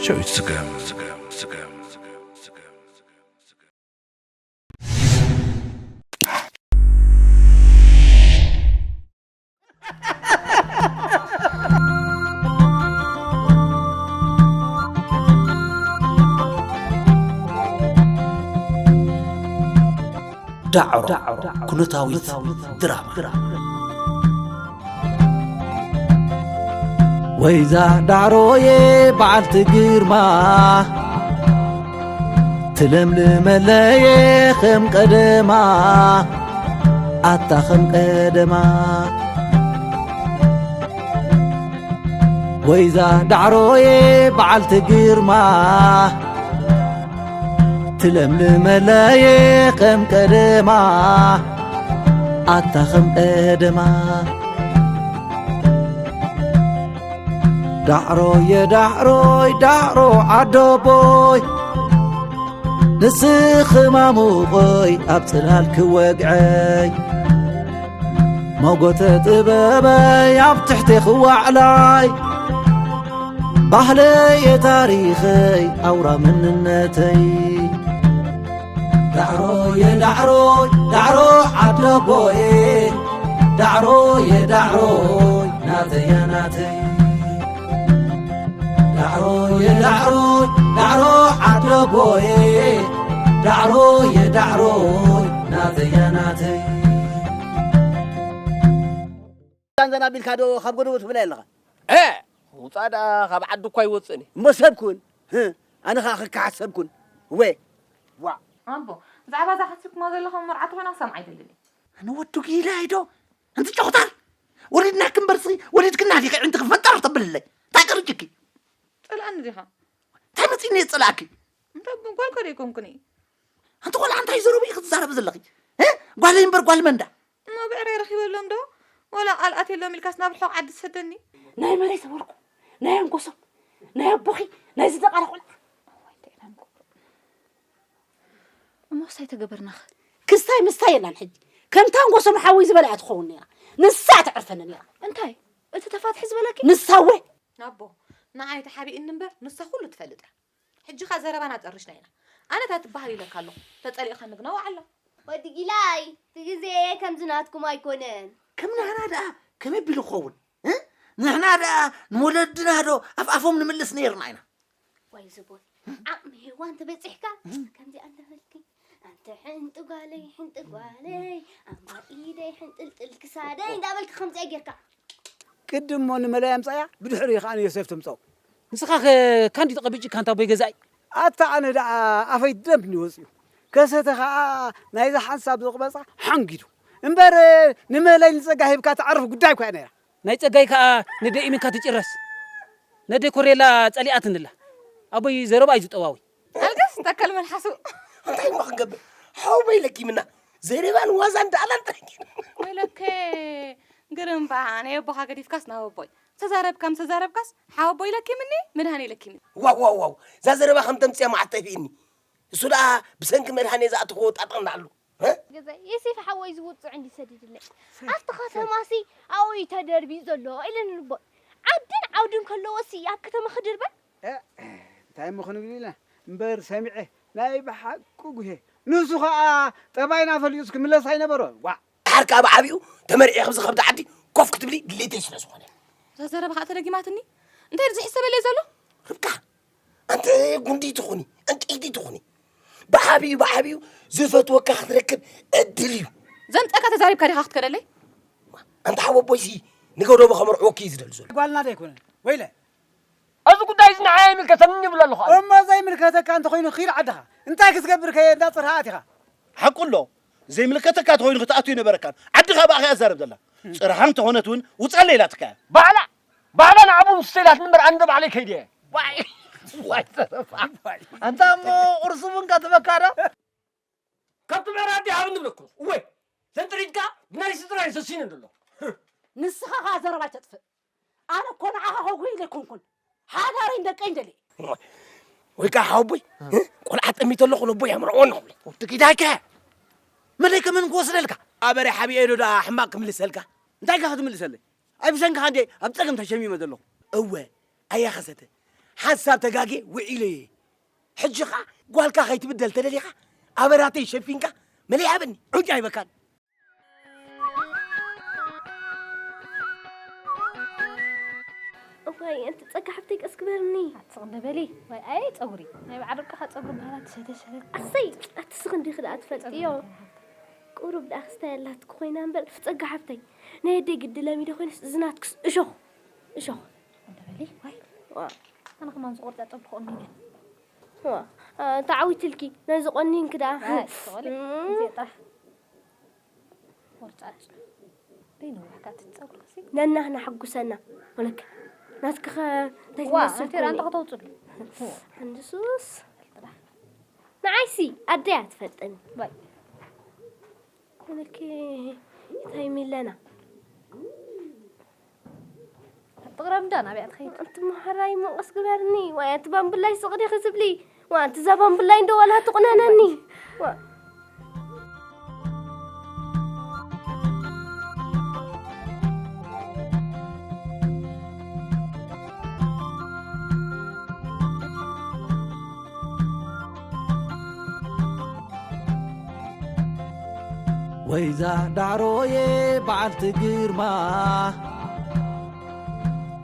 ጨዊት ስገም። ዳዕሮ ኩነታዊት ድራማ። ወይዛ ዳዕሮዬ በዓልቲ ግርማ፣ ትለምልመለየ ከም ቀደማ፣ ኣታ ከም ቀደማ። ወይዛ ዳዕሮዬ በዓልቲ ግርማ፣ ትለምልመለየ ከም ቀደማ፣ ኣታ ከም ቀደማ። ዳዕሮየ ዳዕሮይ ዳዕሮ ዓደቦይ፣ ንስኺ ማሙቐይ ኣብ ጽላል ክወግዐይ፣ መጎተ ጥበበይ ኣብ ትሕቲ ክዋዕላይ፣ ባህለየ ታሪኸይ ኣውራ መንነተይ። ዳዕሮየ ዳዕሮይ ዳዕሮ ዓደቦየ፣ ዳዕሮየ ዳዕሮይ ናተያ ናተይ። ዳዕሮየ ዳዕሮይ ዳዕሮ ዓደቦየ፣ ዳዕሮየ ዳዕሮይ ናተያ ናተይ። ዛንዛን ኣቢልካ ዶ ካብ ጎደቦ ትብላ ኣለኻ? እ! ውጻእ ደኣ ካብ ዓዲ እኳ ኣይወጽእን እየ። እሞ ሰብ ኩን። ህ! ኣነ ኸኣ ክከሓስ ሰብ ኩን። ወ! ዋ! ኣቦ፣ ብዛዕባ እዛ ሓሲብኩማ ዘለኹም መርዓ ተኾይና ክሰምዓ ኣይደልን እየ። ኣነ ወዲ ጊላ እየ ዶ? ኣንቲ ጨኹታል! ወሊድናኪ እምበር እስኺ ወሊድክና ዲኺ ኣዒንቲ ክፈንጠር ተብልለይ? እንታይ ቀሪጭኪ? ጸልኣኒ ዲኻ? እንታይ መጺእኒ እየ ዝጸልኣኪ? እንታይ ጓል ከ ደይኮንኩን እየ? ኣንቲ ቆልዓ እንታይ ዘረቡ ኢኺ ትዛረቢ ዘለኺ? እ? ጓለይ እምበር ጓል መን ዳ? እሞ ብዕረይ ረኺበሎም ዶ? ወላ ቃል ኣትየሎም ኢልካስ ናብ ርሑቕ ዓዲ ትሰደኒ? ናይ መለይ ተበልኩ፣ ናይ ኣንጎሶም፣ ናይ ኣቦኺ፣ ናይ ዝደቓለ ቆልዓ። እሞ ክሳይ ተገበርናኸ? ክስታይ ምስታይ የላን ሕጂ። ከምታ ኣንጎሶም ሓወይ ዝበላ እያ ትኸውን ነይራ። ንሳ እያ ተዕርፈኒ ነይራ። እንታይ? እቲ ተፋትሒ ዝበለኪ? ንሳ እወ። ኣቦ፣ ንዓይ ተሓቢእኒ እምበር ንሳ ኩሉ ትፈልጥ እያ። ሕጂ ኸኣ ዘረባና ጨሪሽና ኢና። ኣነ እታ ትበሃል ኢለካ ኣለኹ። ተጸሊእኻኒ ግና ዋዕላ። ወዲ ጊላይ፣ እቲ ግዜ ከምዚ ናትኩም ኣይኮነን። ከም ንሕና ደኣ ከመይ ቢሉ ክኸውን? እ? ንሕና ደኣ ንወለድና ዶ ኣፍ ኣፎም ንምልስ ነይርና ኢና? ወይ ዝቦይ፣ ዓቕሚ ሄዋን ተበጺሕካ፣ ከምዚ ኣለፈልኪ። ኣንቲ ሕንቲ ጓለይ፣ ሕንቲ ጓለይ፣ ኣምባ ኢደይ፣ ሕንጥልጥል ክሳደይ እንዳበልኪ ከምዚኣ ጌርካ። ቅድም እሞ ንመለይ ኣምጻያ፣ ብድሕሪኡ ከኣ ንዮሴፍ ተምጽኦ። ንስኻ ከ ካንዲ ተቐቢጭካ ኣንታ ኣቦይ ገዛኢ? ኣታ ኣነ ደኣ ኣፈይ ደም እንዲ ወጺኡ። ከሰተ ከኣ ናይዛ ሓንሳብ ዝቕበጻ ሓንጊዱ። እምበር ንመለይ ንጸጋ ሂብካ ተዕርፍ ጉዳይ እኳ እያ ነይራ። ናይ ጸጋይ ከኣ ነደ ኢሚንካ ትጭረስ። ነደ ኮሬላ ጸሊኣትንላ። ኣቦይ ዘረባ እዩ ዝጠዋዊ። ኣልገስ ተከል መልሓሱ። እንታይ እሞ ክንገብር? ሓው በይ ለኪምና። ዘረባን ዋዛን ደኣላን ጥራይ። ወይለከ ግርምባ፣ ናይ ኣቦኻ ገዲፍካስ ናብ ኣቦይ። ተዛረብካ ምስ ተዛረብካስ ሓወቦይ ለኪምኒ፣ መድሃኔ ለኪምኒ። ዋው፣ ዋው፣ ዋው። እዛ ዘረባ ከም ተምጽያ መዓት ጠፊእኒ። እሱ ደኣ ብሰንኪ መድሃኔ ዝኣተኽዎ ጣጣ እንዳኣሉ። እ? ገዛይ፣ የሴፍ ሓወይ ዝውጽዕ እንዲ ሰዲድለይ። ኣብቲ ከተማሲ ኣብኡ እዩ ተደርብዩ ዘሎ ኢለን ልቦይ። ዓድን ዓውድን ከለዎሲ ኣብ ከተማ ክድርበ? እ፣ እንታይ እሞ ክንብል ኢለ እምበር ሰሚዐ ናይ ብሓቂ ጉሄ። ንሱ ኸኣ ጠባይና ፈሊጡስ ክምለስ ኣይነበሮን። ዋእ! ደሓር ከኣ ብዓቢኡ ተመርዕየ ኣብዚ ከብዲ ዓዲ ኮፍ ክትብሊ ድሌተይ ስለ ዝኾነ። እዛ ዘረባ ኸኣ ተደጊማትኒ። እንታይ እዩ ዝሕሰበለይ ዘሎ? ርብቃ፣ ኣንቲ ጉንዲ ትኹኒ፣ ዕንቅይቲ ትኹኒ። ብዓቢኡ፣ ብዓቢኡ ዝፈትወካ ክትረክብ ዕድል እዩ። ዘምጸካ ተዛሪብካ ዲኻ ክትከደለይ? ኣንታ ሓወቦይሲ ንገደቦ ከመርዕወኪ እዩ ዝደሊ ዘሎ። ጓልና ዶ ኣይኮነን? ወይለ! እዚ ጉዳይ እዚ ንዓይ ኣይምልከተንን ይብል ኣለኹ ኣነ። እሞ ዘይምልከተካ እንተኾይኑ ኪድ ዓድኻ። እንታይ ክትገብር ከ እንዳ ጽርሃ ኣቲኻ? ሓቁ ኣሎ። ዘይምልከተካ ተኾይኑ ክትኣቱ ይነበረካን። ዓድኻ ብኣኻ እያ ትዛረብ ዘላ። ጽርሃ እንተኾነት እውን ውጻለይ ኢላትካ እያ። ባዕላ፣ ባዕላ ንዓቡ ምስ ኢላትኒ እምበር ኣነ ዶ ባዕለይ ከይደ እየ። ዋይ፣ ዋይ፣ ተረፋ። ኣንታ እሞ ቁርሲ እውን ከትበካ ዶ? ካብቲ ምዕራብ ዲኻ ንብለኩም። እወ፣ ዘንጥሪትካ ብናይ ስድራይ ሰሲነ እንደሎ። ንስኻ ኸኣ ዘረባ ኣይተጥፍእ። ኣነ እኮ ንዓኻ ከጉሂ ኢለ ኣይኮንኩን። ሓዳረይን ደቀይን ደልየ። ወይ ከዓ ሓወቦይ፣ እ? ቆልዓ ጠሚተ ኣለኹ፣ ነቦይ ኣምርዕዎ ኣለኹ። ወዲ ኪዳይከ? መለይ ከመን ክወስደልካ? ኣበረ ሓቢኤ ዶ ደኣ ሕማቕ ክምልሰልካ? እንታይ ኢኻ ክትምልሰለይ? ኣብ ሸንካ እንዴ ኣብ ጸገም ተሸሚመ ዘለኹ። እወ፣ ኣያ ከሰተ። ሓንሳብ ተጋግየ ውዒለ እየ። ሕጂ ኸዓ ጓልካ ከይትብደል ተደሊኻ ኣበራተይ ሸፊንካ መለይ ሃበኒ። ዑንቂ ኣይበካን። እዋይ ኣንቲ ጸጋ ሓፍተይ ቀስ ግበርኒ። ኣቲ ስቕ እንደ በሊ። ዋይ ኣይ ጸጉሪ ናይ በዓል ርቃኻ ጸጉሪ በሃላ ትሸተሸተት። ኣሰይ ኣቲ ስኽ እንዲኺ ደኣ ትፈልጥዮ። ቁሩብ ደኣ ክስታይ ኣላትኪ ኮይና እምበር ጸጋ ሓፍተይ ናይ ኣደይ ግዲ ለሚደ ኮይነስ እዚ ናትክስ እሾኽ እሾኽ። እንደ በሊ ዋይ ዋ ኣነ ከማን ዝቆርጣ ጸጉሪ ክቑኒነ። ዋ ተዓዊትልኪ ነዚ ቆኒንኪ ደኣ። ኣይ ስቕ በሊ። እዚኣ ጥራሕ ወርጫጭ ደይነዋሕካ እቲ ጸጉርክሲ ነናህና ሕጉሰና ወለከ ናትክኸ እንታይ ዋ ዝመስል ኣንቴራ እንተ ኮይኑ? ከተውፅሉ ሕንድሱስ ንዓይሲ ኣደይ ኣትፈልጠኒ ባይ ወለከ እንታይ ሚለና ትቕረብ እንዳ ናብያ ትኸይድ ኣንቲ መሓራይ ሞቐስ ግበርኒ ዋይ ኣንቲ ባምቡላይ ስቕ ዲኺ ትብሊ ዋ ኣንቲ እዛ ባምቡላይ እንዶ ዋላ ትቑነነኒ ዋ ወይዛ ዳዕሮየ በዓልቲ ግርማ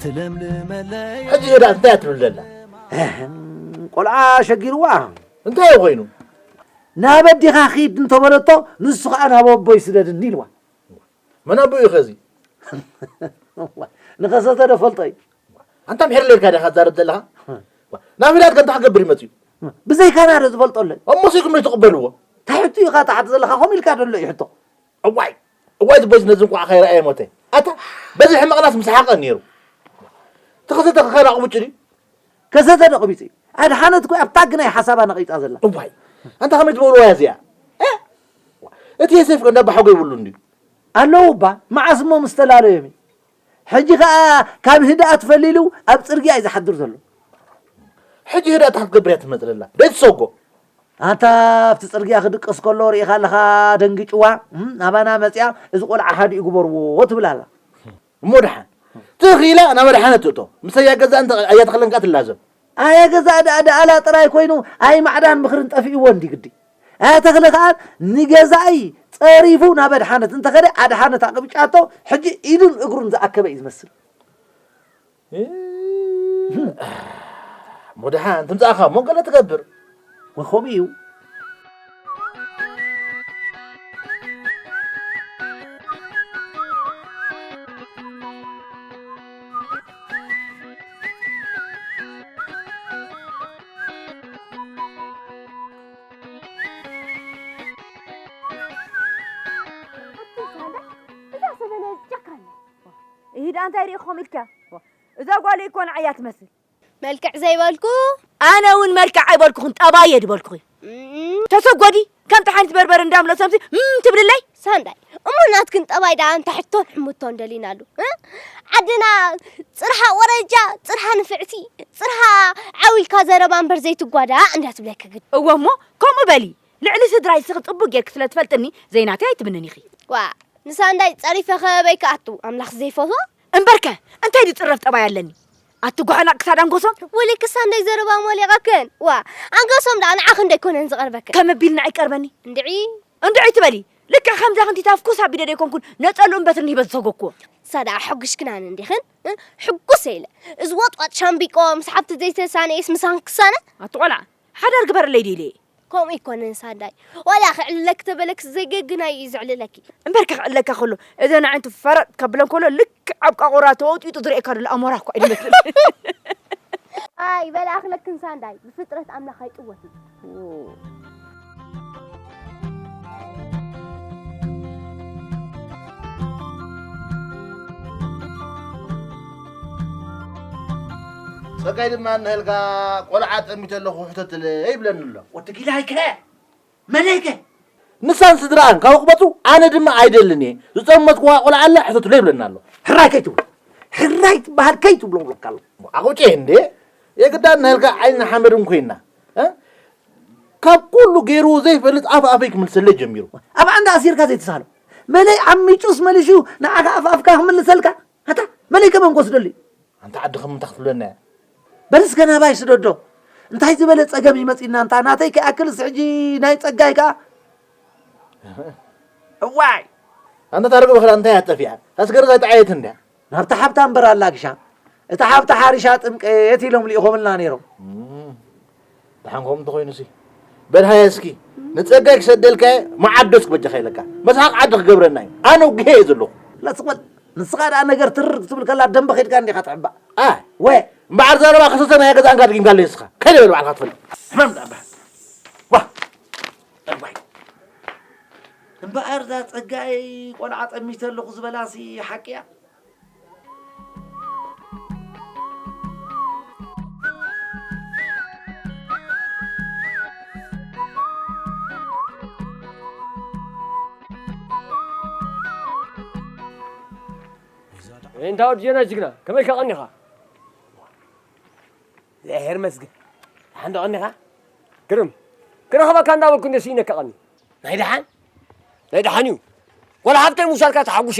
ትለምልመለይ ሕጂ ሄዳ እንታይ እያ ትብል ዘላ? እህም፣ ቆልዓ ሸጊርዋ እንታይ እዩ ኮይኑ? ናብ ኣዴኻ ኺድ እንተበለቶ ንሱ ኸዓ ናብ ኣቦይ ስደድኒ ኢልዋ። መን ኣቦ እዩ ኸዚ? ንኸሰተ ዶ ፈልጦ እዩ? ኣንታ ምሒር ሌልካ ዲኻ ትዛረብ ዘለኻ? ናብ ሂላት ከንታ ክገብር ይመጽኡ። ብዘይካና ዶ ዝፈልጦ ኣሎ? እሞ ሲኩም ዶ ትቕበልዎ? እንታይ ሕቱ ኢኻ ተሓቲ ዘለኻ ከምኡ ኢልካ ደሎ እዩ ሕቶ። እዋይ እዋይ ዝበዝ ነዚ እንቋዕ ኸይረኣየ ሞተ። ኣታ በዚ ሕመቕናስ ምሰሓቐ ነይሩ። ተኸሰተ ኸኸና ቁብጭ ድዩ? ከሰተ ዶ ቐቢጹ እዩ? ኣድሓነት እኮ ኣብታ ግናይ ሓሳባ ነቒጻ ዘላ። እዋይ ኣንታ ከመይ ትበልዋ እያ እዚኣ? እ? እቲ የሴፍ ከ እንዳባሓጎ ይብሉ እንድዩ። ኣለዉ እባ መዓስ እሞ ምስ ተላለዮም እዩ። ሕጂ ኸኣ ካብ ህድኣት ፈሊሉ ኣብ ጽርግያ እዩ ዝሓድር ዘሎ። ሕጂ ህድኣት እንታይ ክትገብር እያ ትመጽእ ዘላ? ደይትሰጎ። ኣንታ ኣብቲ ጽርግያ ክድቅስ ከሎ ርኢኻ ኣለኻ ደንጊጭዋ እም፣ ናባና መጽያ እዚ ቆልዓ ሃዲኡ ግበርዎ ትብል ኣላ። እሞ ደሓን ትኽ ኢላ ናብ ኣድሓነት ትእቶ። ምሰያ ገዛ እንተ ኣያተኽለን ከኣ ትላዘብ። ኣየ ገዛእ ደኣ ደኣላ ጥራይ ኮይኑ ኣይ ማዕዳን ምኽርን ጠፊእዎ እንዲ ግዲ። ኣያ ተኽለ ከኣ ንገዛኢ ጸሪፉ ናብ ኣድሓነት እንተኸደ ኣድሓነት ኣቕብጫቶ ሕጂ ኢዱን እግሩን ዝኣከበ እዩ ዝመስል። እሞ ደሓን ትምጻእኻ እሞ ገለ ትገብር። ወኸምኡ እዩ። ኣቲ ሳዳ እዛ ሰበነ ጨካን እያ። እሂ ደኣ እንታይ ርኢኹም ኢልካ እዛ ጓለይ እኮ ንዓይ እያ ትመስል። መልክዕ ዘይበልኩ ኣነ እውን መልክዕ ኣይበልኩኽን ጠባይ እየ ዝበልኩኺ። እም፣ ተሰጎዲ ከምቲ ሓንቲ በርበረ እንዳምለሰምሲ እም ትብልለይ። ሳንዳይ እሞ ናትክን ጠባይ ደኣ እንታይ ሕቶን ሕምቶን ደሊናሉ እ? ዓድና ጽርሃ ወረጃ ጽርሃ ንፍዕቲ ጽርሃ ዓው ኢልካ ዘረባ እምበር ዘይትጓዳእ እንዳትብለኪ ግዲ። እወ እሞ ከምኡ በሊ ልዕሊ ስድራይ ንስኺ ጽቡቕ ጌርኪ ስለ ትፈልጥኒ ዘይናተይ ኣይትብንን ኢኺ። ዋ ንሳንዳይ ጸሪፈ ከበይ ክኣቱ ኣምላኽ ዘይፈትዎ። እምበርከ እንታይ ድጽረፍ ጠባይ ኣለኒ ኣቲ ጓሕና ክሳድ ኣንጎሶም። ወለኪ ሳንዳይ ዘረባ ሞሊቐክን ዋ ኣንጎሶም ደኣ ንዓኺ እንዶ ኣይኮነን ዝቐርበክን። ከም ኣቢልና ኣይቀርበኒ። እንድዒ እንድዒ ትበሊ ልክዕ ከምዛ ክንቲታ ፍኩስ ኣቢለ ዶ ኣይኮንኩን ነጸልኡን በትርን ሂበ ዝሰጎግክዎ። ንሳ ደኣ ኣሐጒሽክናኒ እንዲኽን ሕጉሰ ኢለ እዚ ወጥዋጥ ሻምቢቆ ምስ ሓብቲ ዘይተሳነየስ ምሳኺ ክሳነ። ኣቲ ቆልዓ ሓዳር ግበረለይ ድየ ኢለየ። ከምኡ ኣይኮነን ሳንዳይ ዋላ ከዕልለኪ ተበለኪ ዘገግናይ እዩ ዘዕልለኪ። እምበር ከዕልለካ ከሎ እዘን ኣዒንቱ ፈረጥ ከብለን ከሎ ልክዕ ኣብ ቃቑራ ተወጢጡ ዝርእየካ ዘሎ ኣሞራ እኳ እዩ ዝመስል። ኣይ በላ ኣኽለክን ሳንዳይ ብፍጥረት ኣምላኽ ኣይጥወትን። ጸጋይ ድማ ንሄልካ ቆልዓ ጠሚተ ኣለኹ ሕተትለይ ይብለኒ ኣሎ። ወዲ ጊላይከ መለይከ ንሳን ስድራኣን ካብ ኣቕበጹ ኣነ ድማ ኣይደልን እየ ዝጠመትኩዋ ቆልዓ ኣላ ሕተትለይ ይብለኒ ኣሎ። ሕራይ ከይትብሎ ሕራይ ትበሃል ከይትብሎ ብለካ ኣሎ። ኣቑጭ እንዴ የግዳ ንሄልካ ዓይኒ ሓመድን ኮይና እ? ካብ ኩሉ ገይሩ ዘይፈልጥ ኣፍ ኣፈይ ክምልሰለይ ጀሚሩ። ኣብ ዓንዲ ኣሲርካ ዘይትሳሎ መለይ ዓሚጩስ መሊሹ ንዓኻ ኣፍ ኣፍካ ክምልሰልካ ኣታ መለይ ከመን ክወስደሉ እዩ። ኣንታ ዓዲ ከም እንታይ ክትብለና እያ? በል እስከ ናባይ ስደዶ። እንታይ ዝበለ ጸገም ይመጽእና እንታ ናተይ ክኣክልስ ሕጂ ናይ ጸጋይ ከኣ። እዋይ! ኣንታ ታርጎ በኽላ እንታይ ኣጠፊኣ? ኣስገር እዛ ጠዓየት እንድያ። ናብቲ ሓብታ እምበር ኣላግሻ። እታ ሓብታ ሓሪሻ ጥምቀት ኢሎም ልኢኾምልና ነይሮም። እም፣ ደሓን ከምኡ እንተኾይኑሲ። በል ሃየ እስኪ፣ ንጸጋይ ክሰደልካ እየ፣ መዓዶስ ክበጃኻ ኢለካ። መስሓቕ ዓዲ ክገብረና እዩ። ኣነ ውግሄ እየ ዘለኹ። ላስቕ በል። ንስኻ ደኣ ነገር ትርር ክትብል ከላ ደንበ ኸይድካ እንዲኻ ትሕባእ። ኣይ። ወ። እምበኣር ዘረባ ከሰተ ናይ ገዛእንካ ድጊምካ ኣለይ ንስኻ። ከይደ በል ባዕልኻ ትፈልጥ። ሕማም ደኣ እምበኣር። ዋ። እዋይ። እምበኣር እዛ ጸጋይ ቆልዓ ጠሚተ ኣለኹ ዝበላሲ ሓቂ እያ። እንታ ወዲ ጀና ጅግና፣ ከመይ ከቐኒኻ? እግዚኣብሔር ይመስገን። ደሓን ዶ ቀኒኻ? ግርም። ክረኽበካ እንዳበልኩ እንደ ስኢነካ ቀኒ። ናይ ደሓን? ናይ ደሓን እዩ። ወላ ሃብተይ ምውሳድካ ተሓጉሸ።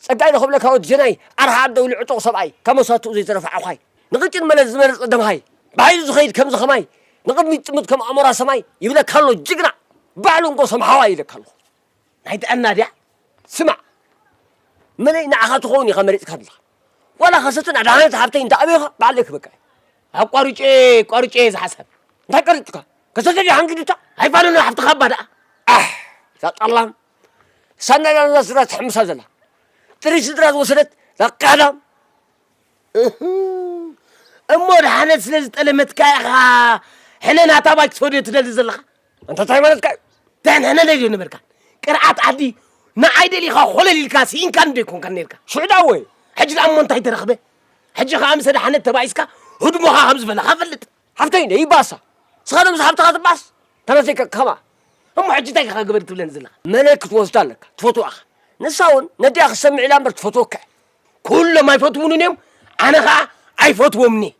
ጸጋይ ዶ ክብለካ ወዲ ጀናይ፣ ኣርሓ ኣደው ልዕጡቕ ሰብኣይ፣ ካብ መሳትኡ ዘይተረፈ ዓዃይ። ንቕጭን መለስ ዝመርጽ ደምሃይ። ብሓይሉ ዝኸይድ ከም ዝኸማይ፣ ንቕድሚት ጥምት ከም ኣሞራ ሰማይ፣ ይብለካ ኣሎ ጅግና። ባዕሉ እንኮ ሰምሓዋ ይብለካ ኣለኹ። ናይ ጥዕና ድያ? ስማዕ፣ መለይ ንዓኻ ትኸውን ኢኻ መሪጽካ ዘለኻ። ዋላ ከሰትን ኣድሓነት ሃብተይ እንተ ኣበዩኻ፣ ባዕለይ ክበቃ እየ። ኣቋሪጨ፣ ኣቋሪጨ እየ ዝሓሰብ። እንታይ ቀሪጽካ? ከሰተ ድያ ሓንጊዱታ? ኣይፋሉን ሓፍትኻ እባ ደኣ። ኣሕ፣ እዛ ጠላም። ሳና ኢላ ነዛ ስድራ ትሕምሳ ዘላ። ጥሪት ስድራ ዝወሰደት እዛ ቀዳም። እህ፣ እሞ ድሓነት ስለ ዝጠለመትካ ኢኻ ሕነ ናታ ባይ ክትፈድዮ ትደሊ ዘለኻ? ኣንታ እንታይ ማለትካ እዩ? ደን ሕነ ደልዮ ነበርካ። ቅርዓት ዓዲ ንዓይ ደሊኻ ኮለል ኢልካ ስኢንካኒ ዶ ኣይኮንካን ነርካ? ሽዑ ደኣ ወይ? ሕጂ ደኣ እሞ እንታይ ተረኽበ? ሕጂ ኸኣ ምስ ድሓነት ተባኢስካ ህድሞኻ ከም ዝበላኻ ፈልጥ። ሓፍተይ ነይ ባሳ። ንስኻ ዶ ምስ ሓብትኻ ትባስ? ተመሲልካ ከማ። እሞ ሕጂ እንታይ ኢኻ ግበር ትብለኒ ዘለኻ? መለይ ክትወስዳ ኣለካ። ትፈትዋ ኢኻ። ንሳ እውን ነዲኣ ክትሰምዕ ኢላ እምበር ትፈትወካ እያ። ኩሎም ኣይፈትዉንን እዮም፣ ኣነ ኸኣ ኣይፈትዎምን እየ።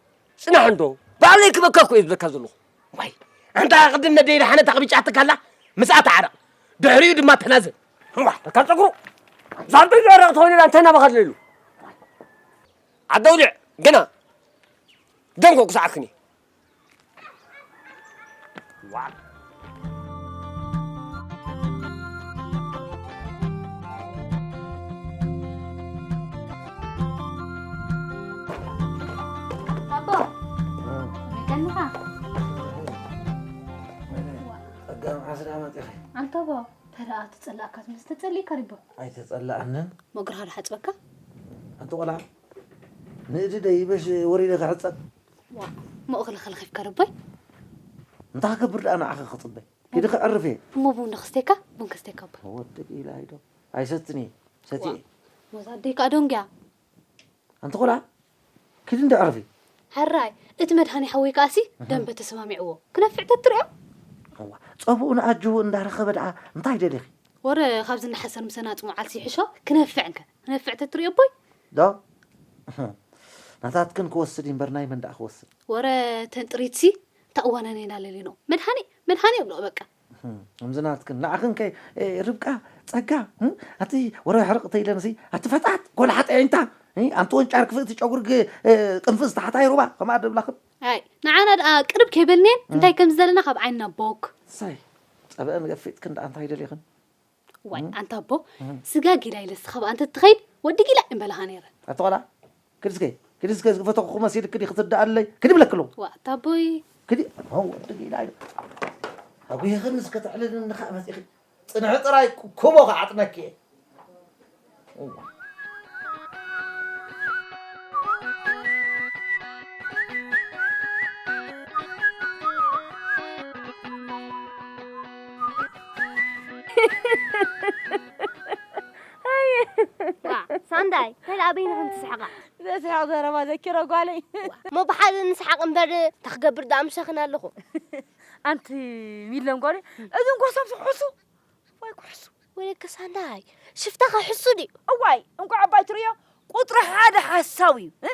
ጽናሕ እንዶ፣ ባዕለይ ክበካ እኮ እየ ዝብለካ ዘለኹ። ዋይ፣ ኣንታ ቅድም ነደይ ደሓነት ኣቕቢጫትካ ኣላ፣ ምስኣ ተዓረቕ። ድሕሪኡ ድማ ተናዘብ። እዋ፣ ተካል ጸጉሩ። ዛንቶ ይዕረቕ ተኾይኑ ኢላ እንታይ እናበኻ ትለሉ? ዓደውልዕ፣ ግና ደምኮ ክስዓክኒ። ዋዕ። ኣቦ፣ እ። ከመይ ቀኒኻ? ጸጋም ዓስራ መጺኺ። ኣንታ ኣቦ፣ ተረኣ ትጸላእካ ትመስል፣ ተጸሊእካ ዲቦ? ኣይተጸላእንን። መግርኻ ዶ ሓጽበካ? ኣንቲ ቆልዓ፣ ንእዲ ደይበሽ ወሪደ ክሕጸብ። ዋ፣ መእኽሊ ከልኺፍካ ደቦይ? እንታይ ክገብር ደኣ ንዓኺ ክጽበ? ኪዲ ክዕርፍ እየ። እሞ ቡን ዶ ክስተካ? ቡን ክስተካ ኣቦይ። ወዲ ኢላ ኢዶ። ኣይሰትን እየ። ሰትየ። ዋ፣ ሞዛ ኣደይ ከኣ ደንጉያ። ኣንቲ ቆልዓ፣ ኪዲ እንዳ ዕረፊ። ሕራይ፣ እቲ መድሃኒ ሓወይ ከኣሲ እህ። ደንበ ተሰማሚዕዎ። ክነፍዕ ተትሪኦ? እዋ፣ ጸብኡ ንኣጅቡ እንዳረኸበ ደኣ እንታይ ደሊኺ? ወረ ካብዚ እናሓሰር ምሰ ናጽሙ ዓልሲ ይሕሾ፣ ክነፍዕ እንከ። ክነፍዕ ተትሪኦ ኣቦይ? ዶ? ናታትክን ክወስድ እምበር ናይ መን ደኣ ክወስድ? ወረ ተን ጥሪትሲ፣ እታ እዋናን ኢና ለሊኖ። መድሃኒ፣ መድሃኒ የብልኦ በቃ። እህም፣ ከምዚ ናትክን፣ ንዓኽን ከ፣ እ፣ ርብቃ፣ ጸጋ፣ እም፣ ኣቲ ወረ ሕርቕ ተይለንሲ፣ ኣቲ ፈጣጥ፣ ጎል ሓጢኣይንታ፣ እ፣ ኣንቲ ወንጫር ክፍእቲ ጨጉሪ ግ-፣ እ፣ ቅንፍዝ ታሕታይ ሩባ፣ ከምኣ ደብላኽን። ኣይ፣ ንዓና ደኣ ቅርብ ከይበልኔን፣ እም። እንታይ ከም ዝደለና ካብ ዓይንና ቦክ። ሳይ፣ ጸበአን ገፊጥክን ደኣ እንታይ ደሊኽን? ዋይ፣ እም። ኣንታ ኣቦ፣ እም። ስጋ ጊላ ኢለስ ካብ ኣንተ ትኸይድ፣ ወዲ ጊላ እምበላኻ ነይረ። ኣቲ ቆላ፣ ክዲ እስከ፣ ክዲ እስከ ዝፈተኹ መሲልክ ዲኺ ትደኣለይ? ክዲ ብለክሉ። ዋ፣ ኣታ ኣቦይ። ክዲ፣ ኦ፣ ወዲ ጊላ ኢሉ። ኣጉይኽን እስከ ተዕልልን ንኻእ መጺኺ። ጽንሒ ጥራይ ኩቦ ክዓጥነኪ እየ። እዋ። ዋ፣ ሳንዳይ፣ እንታይ ደኣ በይንኽን ትስሕቓ? ዘስሕቕ ዘረባ ዘኪሮ ጓለይ። ዋ፣ እሞ ብሓደ ንስሓቕ እምበር፣ እንታይ ክገብር ደኣ ምሳኽን ኣለኹ? ኣንቲ ሚለን ጓለይ፣ እም። እዚ እንኮ ሰብሲ ሕሱ፣ ወይ ክሕሱ። ወይለከ ሳንዳይ፣ ሽፍታ ክሕሱ ድዩ? እዋይ፣ እንኳዕ ኣባይ ትርእዮ፣ ቁጽሪ ሓደ ሓሳዊ እዩ፣ እ?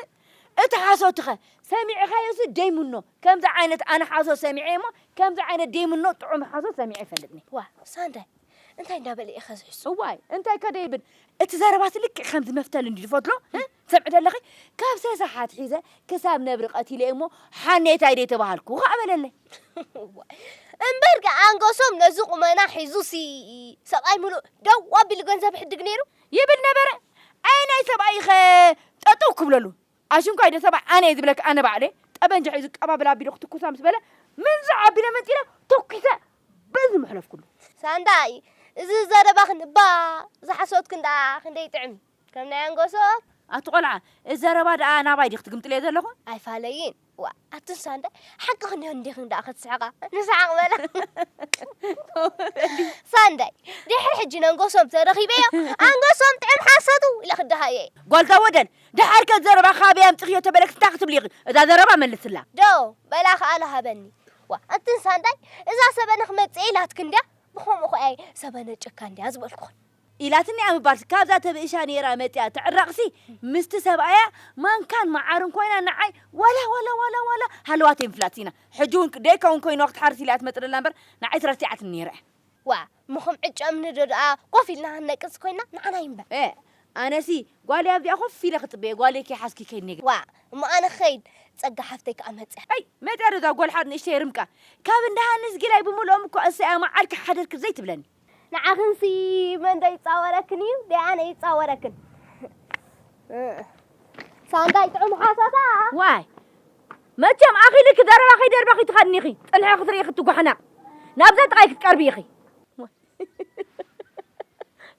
እቲ ሓሶትኸ ሰሚዕኻዮሲ ደይምኖ፣ ከምዚ ዓይነት ኣነ ሓሶት ሰሚዐ እሞ፣ ከምዚ ዓይነት ደይምኖ ጥዑም ሓሶት ሰሚዐ ኣይፈልጥን እየ። ዋ፣ ሳንዳይ፣ እንታይ እንዳበለ እዩ ኸ ዝሕሱ? እዋይ፣ እንታይ ከ ደይብል፣ እቲ ዘረባሲ ልክዕ ከምዚ መፍተሊ እንድዩ ዝፈትሎ፣ እ? ትሰምዒ ደለኺ? ካብ ሰሳሓት ሒዘ ክሳብ ነብሪ ቀቲለ እሞ ሓኔታይ ደይ ተባሃልኩ ኸዓ በለለይ። እምበር ከ ኣንገሶም ነዚ ቁመና ሒዙ ሲ ሰብኣይ ምሉእ ደው ኣቢሉ ገንዘብ ይሕድግ ነይሩ። ይብል ነበረ። ኣየናይ ሰብኣይ ኸ ጠጠው ክብለሉ? ኣሽንኳይ ዶ ሰብኣይ ኣነ እየ ዝብለካ፣ ኣነ ባዕለ ጠበንጃ ሒዙ ቀባብል ኣቢሉ ክትኩሳ ምስ በለ፣ ምንዚ ኣቢለ መንጢለ ተኩሰ በዚ መሕለፍኩሉ። ሳንዳይ፣ እዚ ዘረባኽን እባ ዝሓሰብክን ደኣ ክንደይ ጥዕም እዩ። ከም ናይ ኣንጎሶ። ኣቲ ቆልዓ፣ እዚ ዘረባ ደኣ ናባይ ዲኺ ትግምጥለዮ ዘለኹ? ኣይፋለይን። ዋ፣ ኣትን ሳንዳይ፣ ሓቅኽን እዮ እንዲኽን ደኣ ክትስሕቓ። ንስሓቕ በላ። ሳንዳይ፣ ድሕሪ ሕጂ ነንጎሶም ተረኺበዮ፣ ኣንጎሶም ጥዕም ሓሰቱ ኢለ ክደሃየ። ጓልታ ወደን፣ ደሓር ከ ዘረባ ካበይ ኣምጺኽዮ ተበለክስ እንታይ ክትብሊ ኢኺ? እዛ ዘረባ መልስላ። ዶ፣ በላ ከኣ ሃበኒ። ዋ፣ ኣትን ሳንዳይ፣ እዛ ሰበነ ክመጽእ ኢላትክን ድያ? ብኸምኡ ኸኣ እየ ሰበነ ጨካን ድያ ዝበልኩኽን። ኢላትኒ እያ ምባልሲ፣ ካብዛ ተብእሻ ነይራ መጺኣ ትዕረቕሲ፣ ምስቲ ሰብኣያ ማንካን መዓርን ኮይና ንዓይ ዋላ፣ ዋላ፣ ዋላ፣ ዋላ ሃለዋተይ ምፍላጥ ሲና። ሕጂ እውን ደይከውን ኮይንዋ ክትሓርስ ኢላ እያ ትመጽእ ዘላ እምበር፣ ንዓይ ትረሲዓትኒ ነይራ እያ። ዋ፣ እሞ ከም ዕጫ እምኒ ዶ ደኣ ኮፍ ኢልና ክንነቅጽ ኮይና ንዓና ይንበር። ኤ፣ ኣነሲ ጓለይ ኣብዚኣ ኮፍ ኢለ ክጽበየ፣ ጓለይ ከይሓዝኪ ከይድ ነይገ። ዋ፣ እሞ ኣነ ክኸይድ፣ ጸጋ ሓፍተይ ከኣ መጽያ። ኣይ፣ መጽያ ዶ እዛ ጓል ሓድ ንእሽተይ ርምቃ። ካብ እንዳ ሃንስ ጊላይ ብምልኦም እኮ እሰያ መዓልኪ ሓደርኪ ዘይትብለኒ። ንዓኽንሲ መን ዶ ይጻወረክን እዩ? ደይ ኣነ ይጻወረክን። ሳንዳይ ጥዑም ሓሶታ። ዋይ፣ መቸም ኣኺልኪ ዘረባ ከይደርበኺ ትኸድኒ ኢኺ። ጽንሒ ክትርኢ ክትጓሕና። ናብዛ ጥቓይ ክትቀርቢ ኢኺ።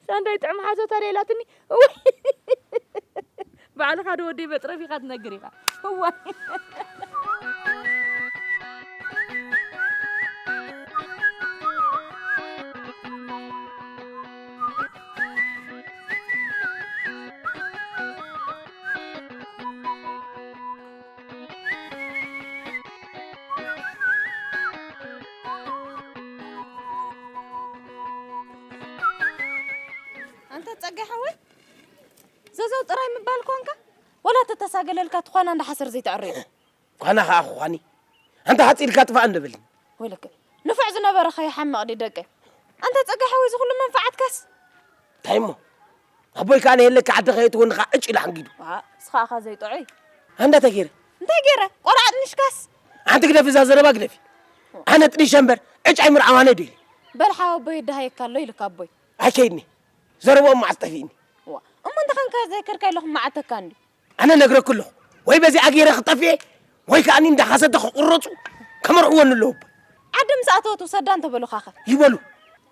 ሳንዳይ ጥዑም ሓሶታ ደይ ኢላትኒ። እውይ። ባዕልኻ ዶ ወደይ መጽረፊኻ ትነግር ኢኻ። እዋይ። ኣንታ ጸጋይ ሓወይ፣ ዘዘው ጥራይ ምባል ኮንካ፣ ወላ ተተሳገለልካ ትኾና እንዳ ሓሰር ዘይተዕርዩ። ኳና ኸኣ ኹዃኒ። ኣንታ ሓጺልካ ጥፋእ እንደ በልኒ። ወይለከ፣ ንፉዕ ዝነበረ ኸ ይሓምቕ ድዩ ደቀይ? ኣንታ ጸጋይ ሓወይ፣ እዚ ኹሉ መንፈዓትካስ? እንታይ እሞ? ኣቦይ ከኣ ነየለካ ዓዲ ኸየእትወኒ ኸኣ ዕጭ ኢሉ ሓንጊዱ። ዋ፣ ንስኻ ኢኻ ዘይጥዑይ። ኣንዳ እንታይ ገይረ? እንታይ ገይረ? ቆልዓ ኣጥኒሽካስ? ኣንቲ ግደፊ፣ እዛ ዘረባ ግደፊ። ኣነ ጥኒሸ እምበር ዕጭ ኣይምርዓዋነ ድዩ? በል ሓወቦይ ይደሃየካ ኣሎ ኢልካ ኣቦይ። ኣይከይድኒ። ዘረብኦም መዓስ ጠፊእኒ? ዋ፣ እሞ እንተ ኸንካ ዘይከድካ ኢለኹም መዓተካ እንድዩ። ኣነ ነግረኩ ኣለኹ። ወይ በዚኣ ገይረ ክጠፍኤ፣ ወይ ከኣ እንዳሓሰተ ክቁረጹ፣ ከመርሕወኒ ኣለዎ። ዓዲ ምስ ኣተወት ውሰዳ እንተበሉኻኸ? ይበሉ።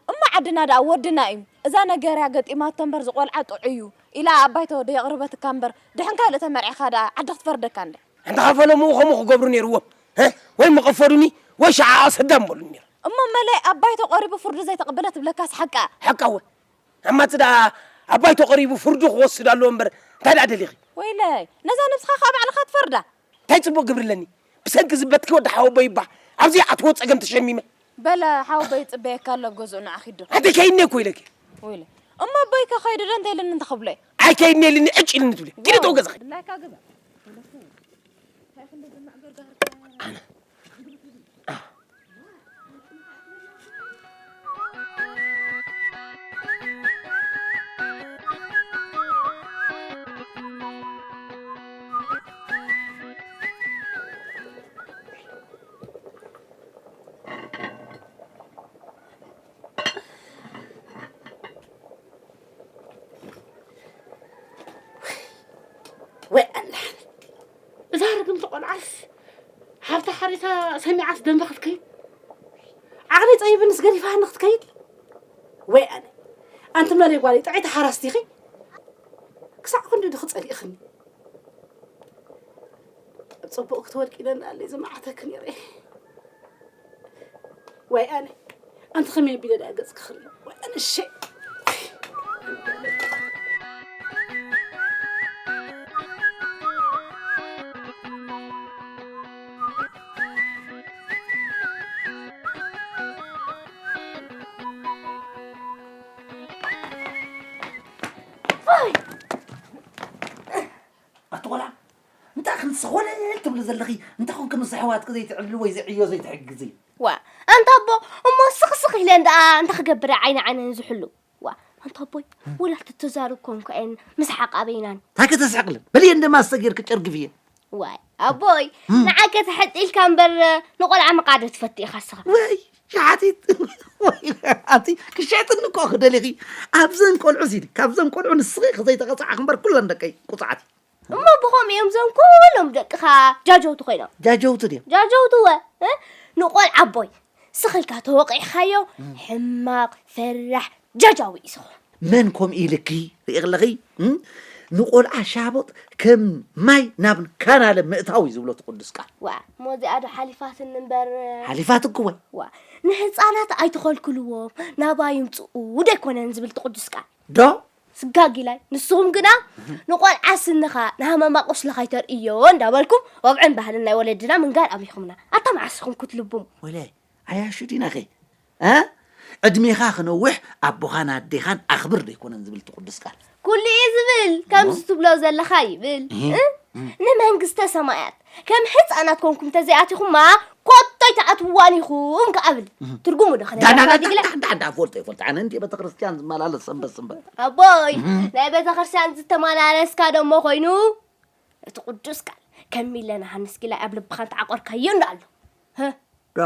እሞ ዓድና ደኣ ወድና እዩ። እዛ ነገር እያ ገጢማቶ እምበር፣ ዝቆልዓ ጥዑይ እዩ ኢላ ኣብ ባይቶ ዶ የቕርበትካ እምበር፣ ድሕን ካልእ ተመርዒኻ ደኣ ዓዲ ክትፈርደካ እንደ። እንተኸፈለምኡ ከምኡ ክገብሩ ነይርዎም። እ? ወይ ምቐፈዱኒ፣ ወይ ሸዓ ኣሰዳም በሉኒ ነይሩ። እሞ መለይ ኣብ ባይቶ ቀሪቡ ፍርዱ ዘይተቐበለ ትብለካስ ሓቃ? ሓቃ እወ። ኣማጽ ደኣ ኣብ ባይቶ ቀሪቡ ፍርዱ ክወስድ ኣለዎ እምበር፣ እንታይ ደኣ ደሊኺ? ወይለይ፣ ነዛ ነብስኻ ኸኣ ባዕልኻ ትፈርዳ። እንታይ ጽቡቕ ግብሪ ኣለኒ? ብሰንኪ ዝበትኪ ወዲ ሓወቦይ እባ፣ ኣብዚ ኣትዎ ጸገም ተሸሚመ። በለ፣ ሓወቦይ ይጽበየካ ኣሎ ኣብ ገዝኡ፣ ንዓ ኺድ ዶ። ኣንተ ከይድኒ እኮ ኢለኪ። ወይለ፣ እሞ ኣቦይ ከ ኸይዱ ዶ እንተ ኢልኒ እንተ ኽብሎ እየ? ኣይከይድኒ ኢልኒ፣ ዕጭ ኢልኒ ትብሊ። ኪዲ ዋው፣ ተው ገዛኺ። ድላይካ ግበር። ኣነ ወይ ኣላህ፣ እዛ ርግምቲ ቆልዓስ ሓብታ ሓሪሳ ሰሚዓስ ደንበ ክትከይድ፣ ዓቕሊ ጸቢብንስ ገዲፋኒ ክትከይድ። ወይ ኣነ፣ ኣንቲ መለይ ጓለይ ጥዕይቲ ሓራስ ዲኺ? ክሳዕ ክንዲ ዲኺ ጸሊእኽኒ? ኣብ ጽቡቕ ክትወድቂ ኢለ እንዳኣለይ ዝመዓተኪ ነይረ። ወይ ኣነ፣ ኣንቲ ከመይ ኣቢለ ደኣ ገጽኪ ክርኢ? ወይ ኣነ፣ እሺ። ኣቲ ቆልዓ፣ እንታይ ክንዲ ዝኾነ ትብሊ ዘለኺ? እንታይ ኮንኪ ምስ ኣሕዋትኪ ዘይትዕልሊ ወይ ዘይዕዮ ዘይትሕግዚ? ዋ፣ ኣንታ ኣቦ፣ እሞ ስኽስኽ ኢለን ደኣ እንታይ ክገብራ ዓይኒ ዓይነን ዝሕሉ? ዋ፣ ኣንታ ኣቦይ፣ ወላ ትተዛረብ ኮንካ እየን ምስሓቕ ኣበይናን። እንታይ ከተስሕቕለን? በል እየ እንደማስተጌርክ ጨርግፍ እየ። ዋይ ኣቦይ፣ ንዓከ ተሐጢልካ እምበር ንቆልዓ ምቃዶ ትፈቲ ኢኻ እስኻ። ወይ ሸሓቲት። ወይ ኣንቲ ክሸጥኒ እኮ ክደሊኺ። ኣብዘን ቆልዑ ሲ ካብዘን ቆልዑ ንስኺ ከዘይተቐጻዕኺ እምበር ኩለን ደቀይ ቁጽዓት። እሞ ብኸምኡ እዮም እዞም ኩሎም ደቅኻ ጃጀውቲ ኮይኖም። ጃጀውቲ ድዮም? ጃጀውቲ ወ፣ እ? ንቆልዓ ኣቦይ ስኽልካ ተወቂዕካዮ ሕማቕ ፈራሕ ጃጃዊ እዩ ዝኸውን። መን ከምኡ ኢልኪ ርኢ ኣለኺ? እም? ንቆልዓ ሻቦጥ ከም ማይ ናብ ካናለ ምእታው እዩ ዝብሎ እቲ ቅዱስ ቃል። ዋ፣ እሞ እዚኣ ዶ ሓሊፋትኒ እምበር። ሓሊፋትኪ ወይ? ዋ፣ ንህፃናት ኣይትኸልክልዎም፣ ናባይ ይምፅኡ ዶ ኣይኮነን ዝብል እቲ ቅዱስ ቃል? ዶ? ስጋጊላይ፣ ንስኹም ግና ንቆልዓ ስንኻ ንሃመማ ቁስልኻ ኣይተርእዮ እንዳበልኩም ወግዕን ባህልን ናይ ወለድና ምንጋር ኣብይኹምና። ኣታ መዓስ ኢኹም ክትልቡም? ወለ ኣያሹ ዲናኸ? እ? ዕድሜኻ ክነውሕ ኣቦኻን ኣዴኻን ኣኽብር ዶ ኣይኮነን ዝብል እቲ ቅዱስ ቃል? ኩሉ እዩ ዝብል፣ ከምዚ ትብሎ ዘለኻ ይብል። እህ፣ እ? እህ። ንመንግስተ ሰማያት ከም ህፃናት ኮንኩም ተዘይኣቲኹማ ኮቶ ኣይትኣትውዋን ኢኹም ከኣ ብል። እህ። ትርጉሙ ዶ ዳ- ዳ- ዳ- ከነግረካ ዲግለ? ዳ- ዳ- ዳ- ፈልጦ ይፈልጦ። ኣነ እንዲ ቤተክርስትያን ዝመላለስ ሰንበት ሰንበት። ኣቦይ፣ እህ። ናይ ቤተክርስትያን ዝተመላለስካ ደሞ ኮይኑ እቲ ቅዱስ ቃል ከም ሚለን ሃንስ ጊላይ ኣብ ልብኻ እንተዓቆርካዮ እንዳ ኣሎ። ህ? ዶ?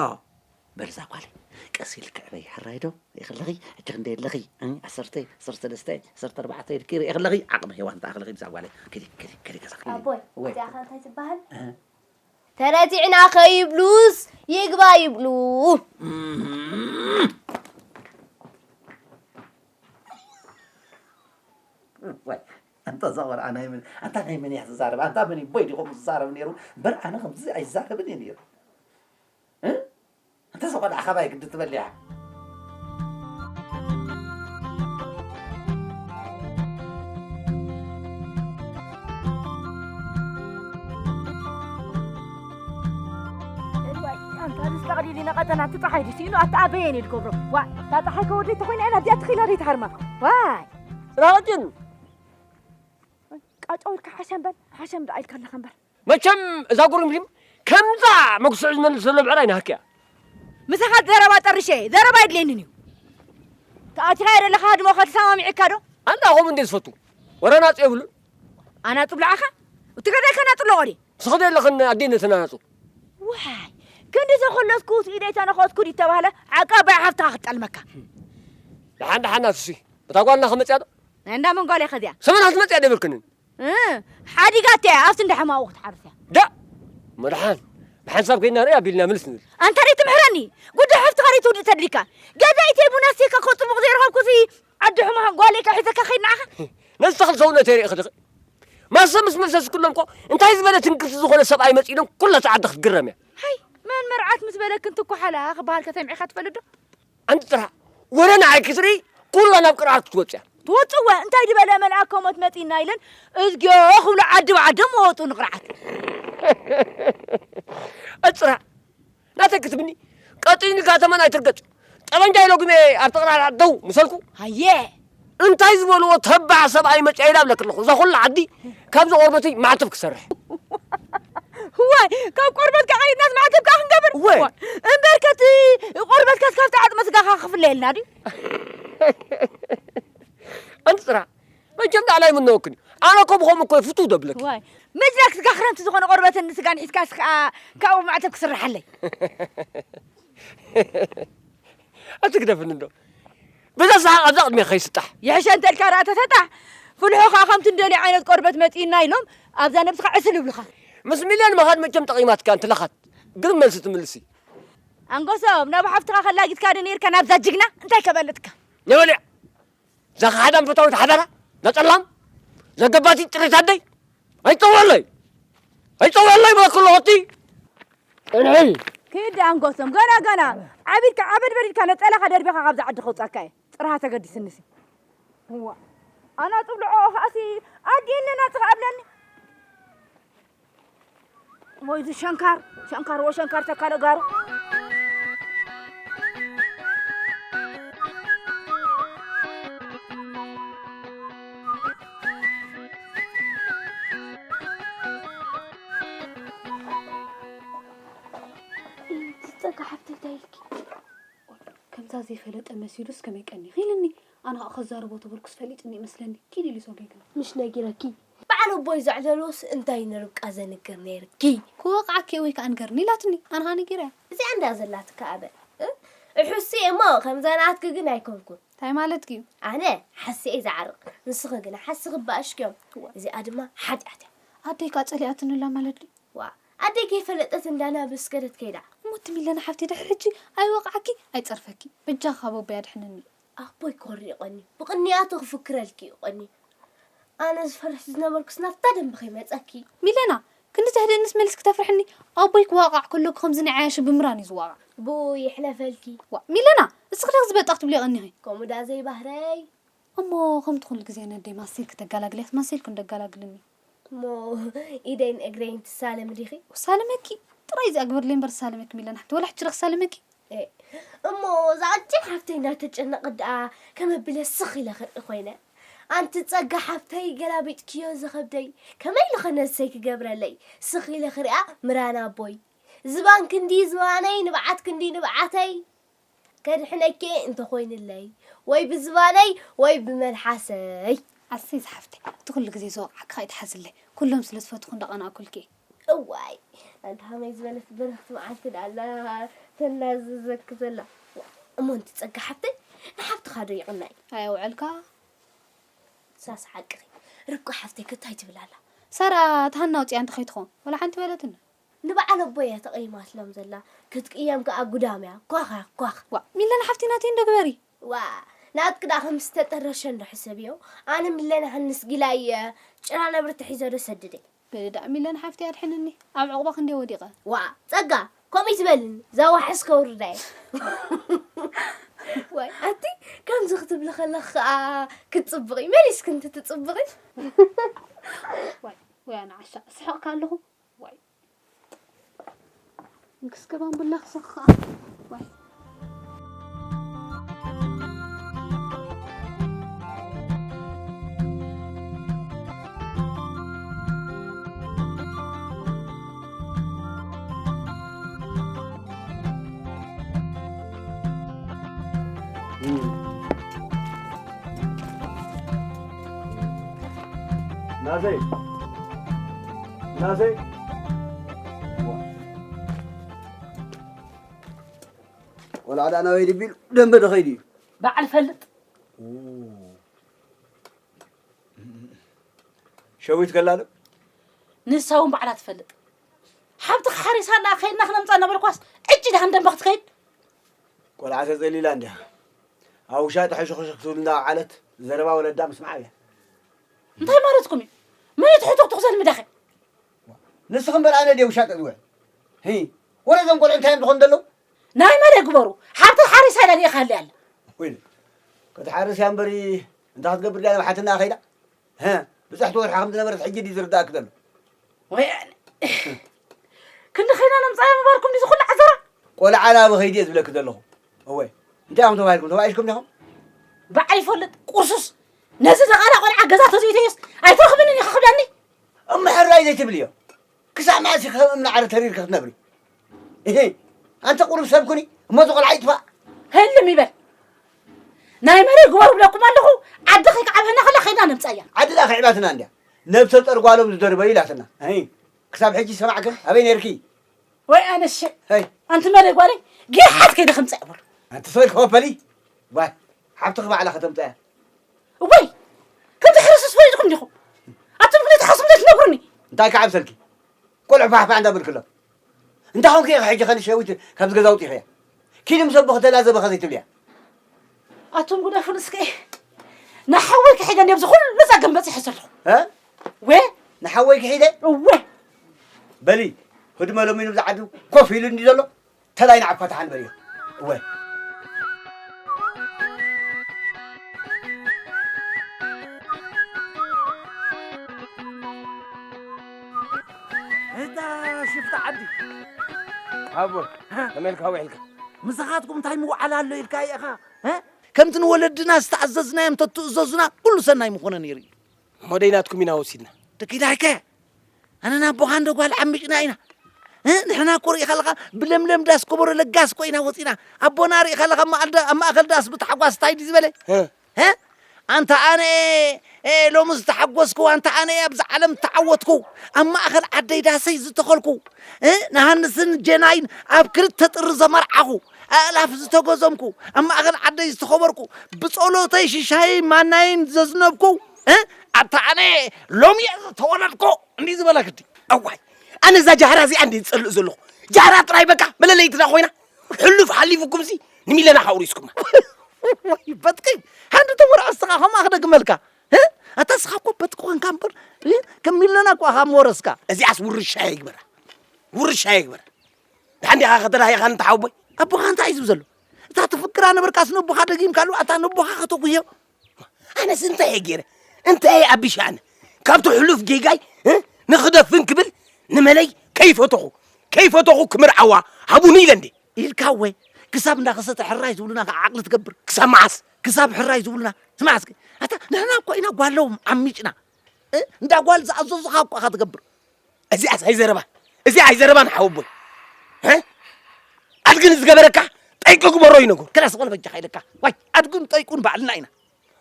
በል እዛ ጓለይ፣ ቀስ ኢልኪ ዕበይ፣ ሕራይ ዶ? ይኸለኺ፣ ሕጂ ክንደይ ኣለኺ? እ? ዓሰርተ፣ ዓሰርተ ሰለስተ፣ ዓሰርተ ኣርባዕተ ኢልኪ ርኢ ከለኺ፣ ዓቕሚ ሄዋን ተኣኽለኺ፣ እዛ ጓለይ። ከዲ፣ ከዲ፣ ከዲ ገዛኺ። ኣቦይ፣ ወይ። እዚኣ ኸ እንታይ ትበሃል? እ? ተረቲዕና ከይብሉስ ይግባ ይብሉ። እም። ወይ፣ ኣንታ እዛ ቆልዓ ናይ መን፣ ኣንታ ናይ መን እያ ትዛረብ? ኣንታ መን እዩ ቦይ ዲኹም ዝዛረብ ነይሩ? እምበር ኣነ ከምዚ ኣይዛረብን እየ ነይሩ። እ? ኣንታ እዛ ቆልዓ ካባይ ግዲ ትበልያ። እዋይ፣ ኣንታ ንስካ ቅዲዲ ነቐጠና እቲ ፀሓይ ድስኢኑ ኣታ ኣበየን እዩ ዝገብሮ? ዋ፣ እታ ፀሓይ ከወደይ ተኮይና ኢና ኣብዚኣ ትኺላ ደይ ትሃርማ? ዋይ። ስራሕትን ቃጫው ኢልካ ሓሸም በል፣ ሓሸም ደኣ ኢልካ ኣለኻ እምበር። መቸም እዛ ጉርምሪም ከምዛ መጉስዕ ዝመልስ ዘሎ ብዕራይ ናሃክያ። ምሳኻ ዘረባ ጠርሸ፣ ዘረባ የድልየንን እዩ። ተኣቲኻ ዘለኻ ድማ ከተሰማሚዕካ ዶ? ኣንታ ከምኡ እንደ ዝፈቱ። ወረ ናጹ የብሉን። ኣናጹ ብላዕኻ? እቲ ገዳይ ከናጹ ኣለዎ ድየ? ንስኺ ዶ የለኽን ኣዴነትን ኣናጹ? ዋይ፣ ክንዲ ዘኸለስኩስ ኢደይ ተነኸስኩ ድዩ ተባህለ? ዓቃባይ ሓፍትኻ ክጠልመካ። ደሓን ደሓን ናቱሲ። እታ ጓልና ከመጽያ ዶ? ናይ እንዳ መን ጓል እያ ከዚኣ? ሰመና ክትመጽያ ዶ ይብልክንን? እ፣ ሓዲጋት እያ፣ ኣብቲ እንዳ ሕማቑ ክትሓርስ እያ። ዳ! መድሓን፣ ብሓንሳብ ከይድና ርኢ ኣቢልና ምልስ ንብል። ኣንታ ደይ ትምሕረኒ፣ ጉዳይ ሓፍትኻ ደይ ትውድእ ተድሊካ። ገዛኢተይ ቡና ሴካ እኮ ጽቡቕ ዘይረኸብኩሲ፣ ዓዲ ሕሙኻ ጓለይ ካብ ሒዘካ ከይድ ንዓኻ። ነዚ ተኽሊ ሰውነተይ ርኢኺ ዲኺ? ማሰ ምስ መፍሰስ ኩሎም እኮ እንታይ ዝበለ ትንክፍቲ ዝኾነ ሰብኣይ መጺእሎም ኩላ ሰዓት ክትግረም እያ። ሃይ፣ መን መርዓት ምስ በለክን ትኳሓላ ክበሃል ከሰሚዕካ ትፈልጥ ዶ? ኣንቲ ጥራሕ ወረ ንዓይ ክትርኢ ኩላ ናብ ቅርዓት ክትወጽእ እያ። ትወጽእ እወ፣ እንታይ ዝበለ መልኣከ ሞት መጺእና ኢለን እዝግዮ ክብሉ ዓዲ ብዓዶም ወጡ ንቕርዓት። ኣጽራ ናተይ ክትብኒ ቀጢን ኢልካ ተመን ኣይትርገጽ። ጠበንጃ ኢሎ ግሜ ኣብ ተቕራራ ደው ምሰልኩ። ሃየ። እንታይ ዝበልዎ ተባዕ ሰብኣይ መጽያ ኢላ ኣብለክ ኣለኹ። እዛ ኩላ ዓዲ ካብዚ ቆርበተይ ማዕተብ ክሰርሕ። ዋይ፣ ካብ ቆርበትካ ቀይድናስ ማዕተብ ከኣ ክንገብር? እወ። ዋይ፣ እምበር ከቲ ቆርበትካስ ካብቲ ዓጽመ ስጋኻ ክፍለየልና ድዩ? ኣንቲ ጥራ፣ መቸም ላዕላይ ምነወክን እዩ። ኣነ እኮ ብኸምኡ እኮ ፍትው ደብለኪ። ዋይ፣ ምድረክ ስጋ ክረምቲ ዝኾነ ቆርበትን ስጋን ሒዝካስ ከኣ ካብኡ ማዕተብ ክስርሓለይ። ኣትግደፍኒ እንዶ። በዛ ሰሓቕ ኣብዛ ቅድሚያ ከይስጣሕ። ይሕሸ እንተ ኢልካ ደኣ ተሰጣሕ። ፍልሖ ከኣ ከምቲ እንደልዮ ዓይነት ቆርበት መጺእና ኢሎም ኣብዛ ነብስኻ ዕስል ይብሉኻ። ምስ ሚልዮን ምኻድ መቸም ጠቒማትካ እንትለኻት። ግን መልሲ ትምልሲ። ኣንጎሶም፣ ናብ ሓፍትኻ ከላጊትካ ዶ ነይርካ ናብዛ ጅግና? እንታይ ከበለጥካ? ነበልያ! እዛ ኸሓዳም ፈታዊት ሓዳራ፣ ነጸላም፣ ዘገባቲ ጥሪት ኣደይ፣ ኣይጸውዐለይ! ኣይጸውዐለይ በለኩ ኣለኹ እቲ! ጽንሒ! ክይድ ኣንጎሶም፣ ገና ገና ዓቢድካ ዓበድ በዲድካ ነጸላኻ ደርቢኻ ካብዛ ዓዲ ከውጻካ እየ። ጽርሃ ተገዲስንሲ። እዋ፣ ኣና ጽብልዖ ከኣሲ ኣዲእኒ ናጽኻ ኣብለኒ። ወይ እዚ ሸንካር፣ ሸንካር፣ ወ ሸንካር ተካለ ጋሩ። እቲ ጸጋ ሓፍተይ እንታይ ኢልኪ? ከምዛ ዘይፈለጠ መሲሉስ ከመይ ቀኒኺ ኢልኒ። ኣነ ከዓ ከዛርቦ ተበልኩስ ፈሊጥኒ ይመስለኒ። ኪድ ኢሉ ሰጉ ይግባ። ምሽ ነጊረኪ። በዓል ኣቦይ ዘዕለሎስ እንታይ ንርብቃ ዘንግር ነይርኪ? ክወቕዓኪ ወይ ከዓ ንገርኒ ኢላትኒ። ኣነ ከዓ ነጊረያ። እዚኣ እንዳ ዘላትካ ኣበ። እ? እሑሲ እሞ ከምዛ ናትኪ ግን ኣይኮንኩን። እንታይ ማለትኪ እዩ? ኣነ ሓሲኤ ዝዓርቕ፣ ንስኺ ግና ሓስኺ ባእሽኪ እዮም። እዋ። እዚኣ ድማ ሓጢኣት እያ። ኣደይ ከዓ ጸሊኣትኒ ኣላ ማለት ድዩ? ዋ፣ ኣደይ ከይፈለጠት እንዳና ብስከደት ከይዳ። እሞ እቲ ሚለና ሓፍቲ ድሕሪ ሕጂ ኣይወቕዓኪ፣ ኣይጸርፈኪ። በጃኻ ካብ ኣቦይ ኣድሕንኒ። ኣቦይ ክወርድ ይቐኒ፣ ብቕንያቱ ክፍክረልኪ ይቐኒ። ኣነ ዝፈርሕ ዝነበርኩስ ናብታ ደንበ ከይመጸኪ። ሚለና፣ ክንዲ ተህድእንስ መሊስኪ ተፍርሕኒ። ኣቦይ ክዋቓዕ ከሎ ከምዚ ናይ ዓያሹ ብምራን እዩ ዝዋቓዕ። ብኡ ይሕለፈልኪ። ዋ፣ ሚለና፣ እስኺ ዲኺ ዝበጣኽ ትብሊ ቀኒኺ? ከምኡ ዳ ዘይባህረይ። እሞ ከምቲ ኩሉ ግዜ ነደይ ማሲልኪ ተጋላግልያስ ማሲልኪ እንደጋላግልኒ። እሞ ኢደይን እግረይን ትሳለሚ ዲኺ? ክሳለመኪ ጥራይ እዚኣ ግበርለይ እምበር ትሳለመኪ ሚለና ሓፍቲ። ወላ ሕጂ ዶ ክሳለመኪ? ኤ፣ እሞ እዛ ቀጭን ሓፍተይ እናተጨነቐት ደኣ ከመብለ ስኽ ኢለ ክርኢ ኮይነ። ኣንቲ ጸጋ ሓፍተይ ገላቢጥክዮ ዝኸብደይ፣ ከመይ ኢለ ኸ ነሰይ ክገብረለይ? ስኽ ኢለ ክሪኣ ምራን ኣቦይ። ዝባን ክንዲ ዝባነይ፣ ንብዓት ክንዲ ንብዓተይ። ከድሕነኪ እንተኾይንለይ፣ ወይ ብዝባነይ ወይ ብመልሓሰይ። ኣሰይ ዝሓፍተይ፣ እቲ ኩሉ ግዜ ዝወቕዓካ ከይትሓዝለይ። ኩሎም ስለ ዝፈትኹ እንዳቐናእኩልኪ። እዋይ፣ ኣንታ ከመይ ዝበለት በረኽቲ መዓልቲ ደኣ ኣላ ተናዝዘኪ ዘላ። እሞ ኣንቲ ጸጋ ሓፍተይ፣ ንሓብትኻ ዶ ይቕናይ? ኣየውዕልካ። ሳስ ሓቅኺ። ርብቃ ሓፍተይ ከ እንታይ ትብል ኣላ? ሳራ፣ እታ ሃና ኣውጺኣ እንተ ከይትኸውን፣ ዋላ ሓንቲ በለትኒ። ንበዓል ኣቦይ እያ ተቐይማትሎም ዘላ። ክትቅየም ከኣ ጉዳም እያ። ኳኽ እያ፣ ኳኽ። ዋ፣ ሚለና ሓፍቲ ናተይ እንዶ ግበሪ። ዋ፣ ናትኪ ደኣ ከም ዝተጠረሸ እንዶ ሕሰብዮ። ኣነ ሚለና ሃንስ ጊላ እየ። ጭራ ነብሪ ተሒዘ ዶ ሰድደይ? በሊ ደኣ ሚለና ሓፍቲ ኣድሕንኒ። ኣብ ዕቑባ ክንደይ ወዲቐ። ዋ፣ ጸጋ፣ ከምኡ ትበልኒ። ዛዋሕስ ከውርዳ እየ። ዋይ፣ ኣቲ ከምዚ ክትብሊ ከለኺ ከኣ ክትጽብቒ። መሊስኪ እንተ ትጽብቒ። ዋይ፣ ወይ ኣነ ዓሻ፣ ስሕቕካ ኣለኹ። ዋይ። እንክስከባን ብላ ክሰኻ። ዋይ። ናዘይ፣ ናዘይ። ቆልዓ ደኣ ናበይ ድቢሉ ደንበ ዶ ኸይዱ እዩ? በዓል ፈልጥ። ሸዊት ገላሎ? ንሳ እውን ባዕላ ትፈልጥ። ሓብትኻ ሓሪሳ ደኣ ከይድና ክነምጻ እናበልኳስ፣ ዕጭ ደኣ ንደንበ ክትከይድ? ቆልዓ ተጸሊላ እንድያ። ኣብ ውሻጠ ሕሹኽሹኽ ክትብል እንዳወዓለት፣ ዘረባ ወለዳ ምስማዕ እያ። እንታይ ማለትኩም እዩ? መን እዩ ትሕቱኽቱኽ ዘልምዳኸ? ንስኺ እምበር ኣነ ድየ ውሻጠ ዝውዕል? ሂ፣ ወረ እዞም ቆልዑ እንታይ እዮም ዝኾኑ ዘለዉ? ናይ መን ግበሩ? ሓብቲ ሓሪሳ ኢላ ድየ ክሃሊ ኣላ? ወይለ፣ ክትሓርስ እያ እምበሪ፣ እንታይ ክትገብር ድያ ናብ ሓትናኣ ከይዳ? ሀ፣ ብፅሕቲ ወርሒ ከም ዝነበረት ሕጂ ድዩ ዝርዳእኪ ዘሎ? ወይ ኣነ። ክንዲ ኸይና ነምፃያ ምባልኩም ድዩ ዝኹሉ ዓዘራ? ቆልዓ ናበ ኸይዲ እየ ዝብለኪ ዘለኹ። እወ፣ እንታይ ኢኹም ተባሂልኩም? ተባኢሽኩም ዲኹም? በዓል ይፈልጥ፣ ቁርሱስ። ነዚ ደቓላ ቆልዓ ገዛ ተዘይተዮስ ኣይትረኽብንን ኢኻ ክብለኒ? እሞ ሕራይ ዘይትብልዮ? ክሳብ መዓስ ኢኺ ከም እምኒ ዓረ ተሪርኪ ክትነብሪ? እሄ፣ ኣንቲ ቁሩብ ሰብ ኩኒ፣ እሞ እዚ ቆልዓ ይጥፋእ። ህልም ይበል። ናይ መረይ ግበሩ ብለኩም ኣለኹ፣ ዓዲ ከይክዓብህና ከላ ከይዳ ነምጻያ። ዓዲ ደኣ ክዕባትና እንድያ። ነብሰ ጸር ጓሎም ዝደርበዩ ኢላትና። ኣይ፣ ክሳብ ሕጂ ሰማዕክን? ኣበይ ነይርኪ? ወይ ኣነሽ። ሄይ። ኣንቲ መረይ ጓለይ፣ ጌሓት ከይደ ከምጻያ በሉ። ኣንቲ ሰበይ ክኸፈሊ? ዋይ፣ ሓብትኺ ባዕላ ከተምጻያ። እዋይ! ከምቲ ሕርሱስ ፈሊጥኩም ዲኹም? ኣቱም ክልተ ሓሱም ዘይትነግሩኒ? እንታይ ክዓብሰልኪ? ቆልዑ ፋሕፋሕ እንዳበልክሎም። እንታይ ኾንኪ ኢኺ ሕጂ ኸ ንሸዊት ካብዚ ገዛ ኣውጺኽያ? ኪዲ ምስ ኣቦኺ ተላዘበ ኸ ዘይትብልያ? ኣቱም ጉደፉን እስከ። ንሓወይ ክሒደ እንድየ ኣብዚ ኩሉ ጸገም በጺሐ ዘለኹ። እ? ወ? ንሓወይ ክሒደ? እወ። በሊ፣ ህድመ ሎሚ ንብዚ ዓዲ ኮፍ ኢሉ እንዲ ዘሎ? ተላይ ንዓብ ፋታሓ ንበል እዩ። እወ። እታ ሽፍታ ዓዲ። ኣቦ፣ እ? ከመይ ኢልካ ውዒልካ? ምሳኻትኩም እንታይ ምውዓል ኣሎ ኢልካ ኢኻ? እ? ከምቲ ንወለድና ዝተኣዘዝናዮም ተትእዘዙና ኩሉ ሰናይ ምኾነ ነይሩ እዩ። እሞ ደይ ናትኩም ኢና ወሲድና። ደኪላይከ፣ ኣነን ኣቦኻን ዶ ጓል ዓሚጭና ኢና? እ? ንሕና እኮ ርኢ ከለኻ ብለምለም ዳስ ከበሮ ለጋስ እኮ ኢና ወፂና። ኣቦና ርኢ ከለኻ ኣብ ማእከል ዳ-፣ ኣብ ማእከል ዳስ ብታሕጓስ እንታይ ድዩ ዝበለ? እ? እ? ኣንታ ኣነ እየ ሎሚ ዝተሓጎስኩ፣ ኣንታ ኣነ እየ ኣብዚ ዓለም ዝተዓወትኩ፣ ኣብ ማእኸል ዓደይ ዳሰይ ዝተኸልኩ፣ እ? ንሃንስን ጀናይን ኣብ ክልተ ጥሪ ዘመርዓኹ፣ ኣእላፍ ዝተገዘምኩ፣ ኣብ ማእኸል ዓደይ ዝተኸበርኩ፣ ብጸሎተይ ሽሻይ ማናይን ዘዝነብኩ፣ እ? ኣንታ ኣነ እየ ሎሚ እየ ዝተወለድኩ እንዲ ዝበለ ግዲ። እዋይ፣ ኣነ እዛ ጃህራ እዚኣ እንዲ ዝጸልእ ዘለኹ። ጃህራ ጥራይ በቃ መለለይትና ኮይና። ሕሉፍ ሓሊፉኩም ሲ ንሚለና ካውሪስኩማ። ወይ በጥቂ፣ ሓንቲ ተወርዖ እስኻ ከምኣ ክደግመልካ። እ? ኣታ እስኻ እኮ በጥቂ ኮንካ እምበር፣ እ? ከም ሚለና እኮ ኣኻ መወረስካ። እዚኣስ ውርሻ ይግበራ። ውርሻ ይግበራ። ደሓን ዲኻ ከተዳሂኻ ንተሓውቦይ? ኣቦኻ እንታይ እዩ ዝብል ዘሎ? እታ ትፍክራ ነበርካስ ነቦኻ ደጊምካሉ፣ ኣታ ነቦኻ ከተጉህዮ። ኣነስ እንታይ እየ ገይረ? እንታይ እየ ኣቢሻ ኣነ? ካብቲ ሕሉፍ ጌጋይ፣ እ? ንኽደፍን ክብል ንመለይ ከይፈተኹ፣ ከይፈተኹ ክምርዓዋ ሃቡኒ ኢለ እንዴ? ኢልካ ወይ? ክሳብ እንዳኸሰተ ሕራይ ዝብሉና ከዓ ዓቕሊ ትገብር። ክሳብ መዓስ? ክሳብ ሕራይ ዝብሉና። ስማዕ እስኪ፣ ኣታ ንሕና እኮ ኢና ጓሎም ዓሚጭና። እ? እንዳ ጓል ዝኣዘዙኻ እኮ ኢኻ ትገብር። እዚኣስ ኣይዘረባን። እዚኣ ኣይዘረባን ሓወቦይ። እ? ኣድግን ዝገበረካ ጠይቂ ግበሮ እዩ ነገሩ። ክላስ ቆል በጃኻ ኢለካ። ዋይ፣ ኣድግን ጠይቁን ባዕልና ኢና።